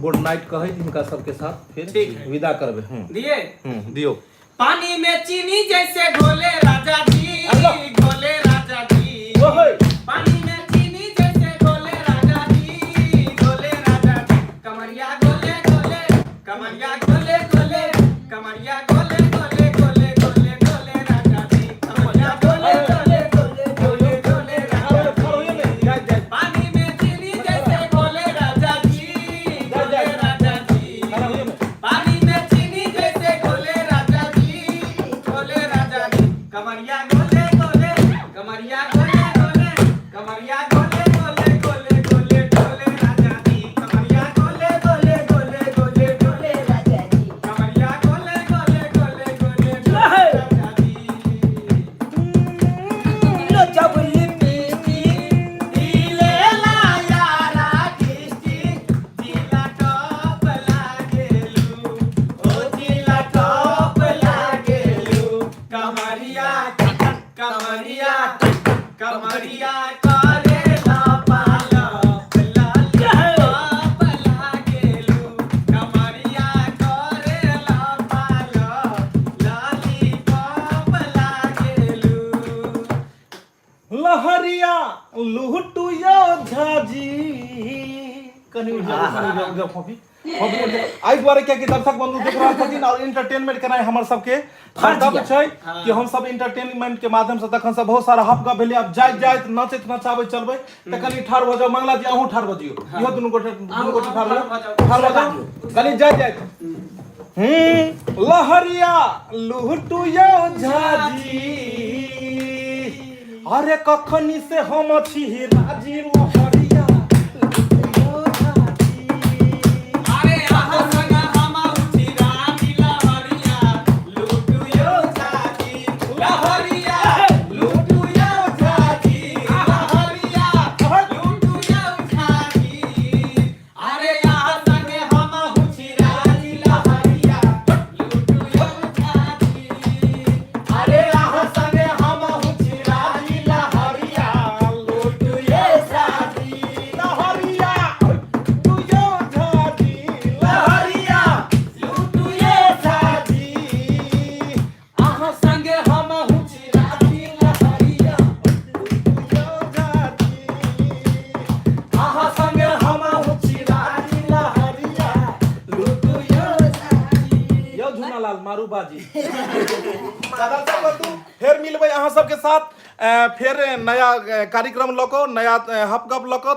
गुड नाइट कहैत हिनका सबके साथ फेर ठीक है। विदा करबै। दिए। दियौ। पानी में चीनी जैसे घोले राजा जी, अल्लाह। घोले राजा जी, ओहे। पानी में चीनी जैसे घोले राजा जी, घोले राजा जी, कमरिया गोले गोले, कमरिया गोले गोले, कमरिया गोले गोले गोले गोले गोले राजा जी, कमरिया गोले गोले गोले गोले गोले राजा जी। जाइत जाइत पानी में चीनी जैसे घोले राजा जी, घोले राजा जी, खड़ा होइए ने। पानी में चीनी जैसे घोले राजा जी, घोले राजा जी, कमरिया गोले गोले, कमरिया गोले गोले, कमरिया गोले गोले गोले गोले गोले राजा जी, कमरिया गोले गोले गोले गोले गोले राजा जी, कमरिया गोले गोले गोले गोले गोले राजा जी। लो चबली पीती दिले लाया राकिष्टी, जिला टॉप लागेलू, ओ जिला टॉप लागेलू, कमरिया कमरिया कमरिया करे ला पाला लाल लागेलू, कमरिया करे ला पाला लाली पाप लागेलू। लहरिया लुहटू यो झाजी, कनि उठि जाउ, कनि उठि जाउ, उठि जाउ फोफी, फोफी उठि जाउ। एहि दुआरे कियाकि दर्शक बंधु देख रहल छथिन और एंटरटेनमेंट केनाइ हमर सबके कर्तव्य छै कि हम सब एंटरटेनमेंट के माध्यम से तखन से बहुत सारा हफ गप भेलै। आब जाइत जाइत नचैत नचाबैत चलबै तऽ कनि ठाढ़ भऽ जाउ। मंगला जी अहूँ ठाढ़ भऽ जइयौ, इहो दुनू गोटे, दुनू गोटे ठाढ़ भऽ जाउ, ठाढ़ भऽ जाउ कनि जाइत जाइत। लहरिया लुहटू यो झाजी, अरे कखनी से हम छी राजी, लहरिया लुहटू यो झाजी। अरे अहाँ संग हम उठी रानी, लहरिया लूटू यो झाजी, लहरिया लूटू यो झाजी, लहरिया लूटू यो झाजी। अरे अहाँ संग हम उठी रानी, लहरिया लूटू यो झाजी। अरे अहाँ संग हम उठी रानी, लहरिया लूटू यो झाजी। चूनालाल मारू बाजी। दर्शक बंधु, फेर मिलबै अहाँ सबके साथ, फेर नया कार्यक्रम लऽ कऽ, नया हप गप लऽ कऽ।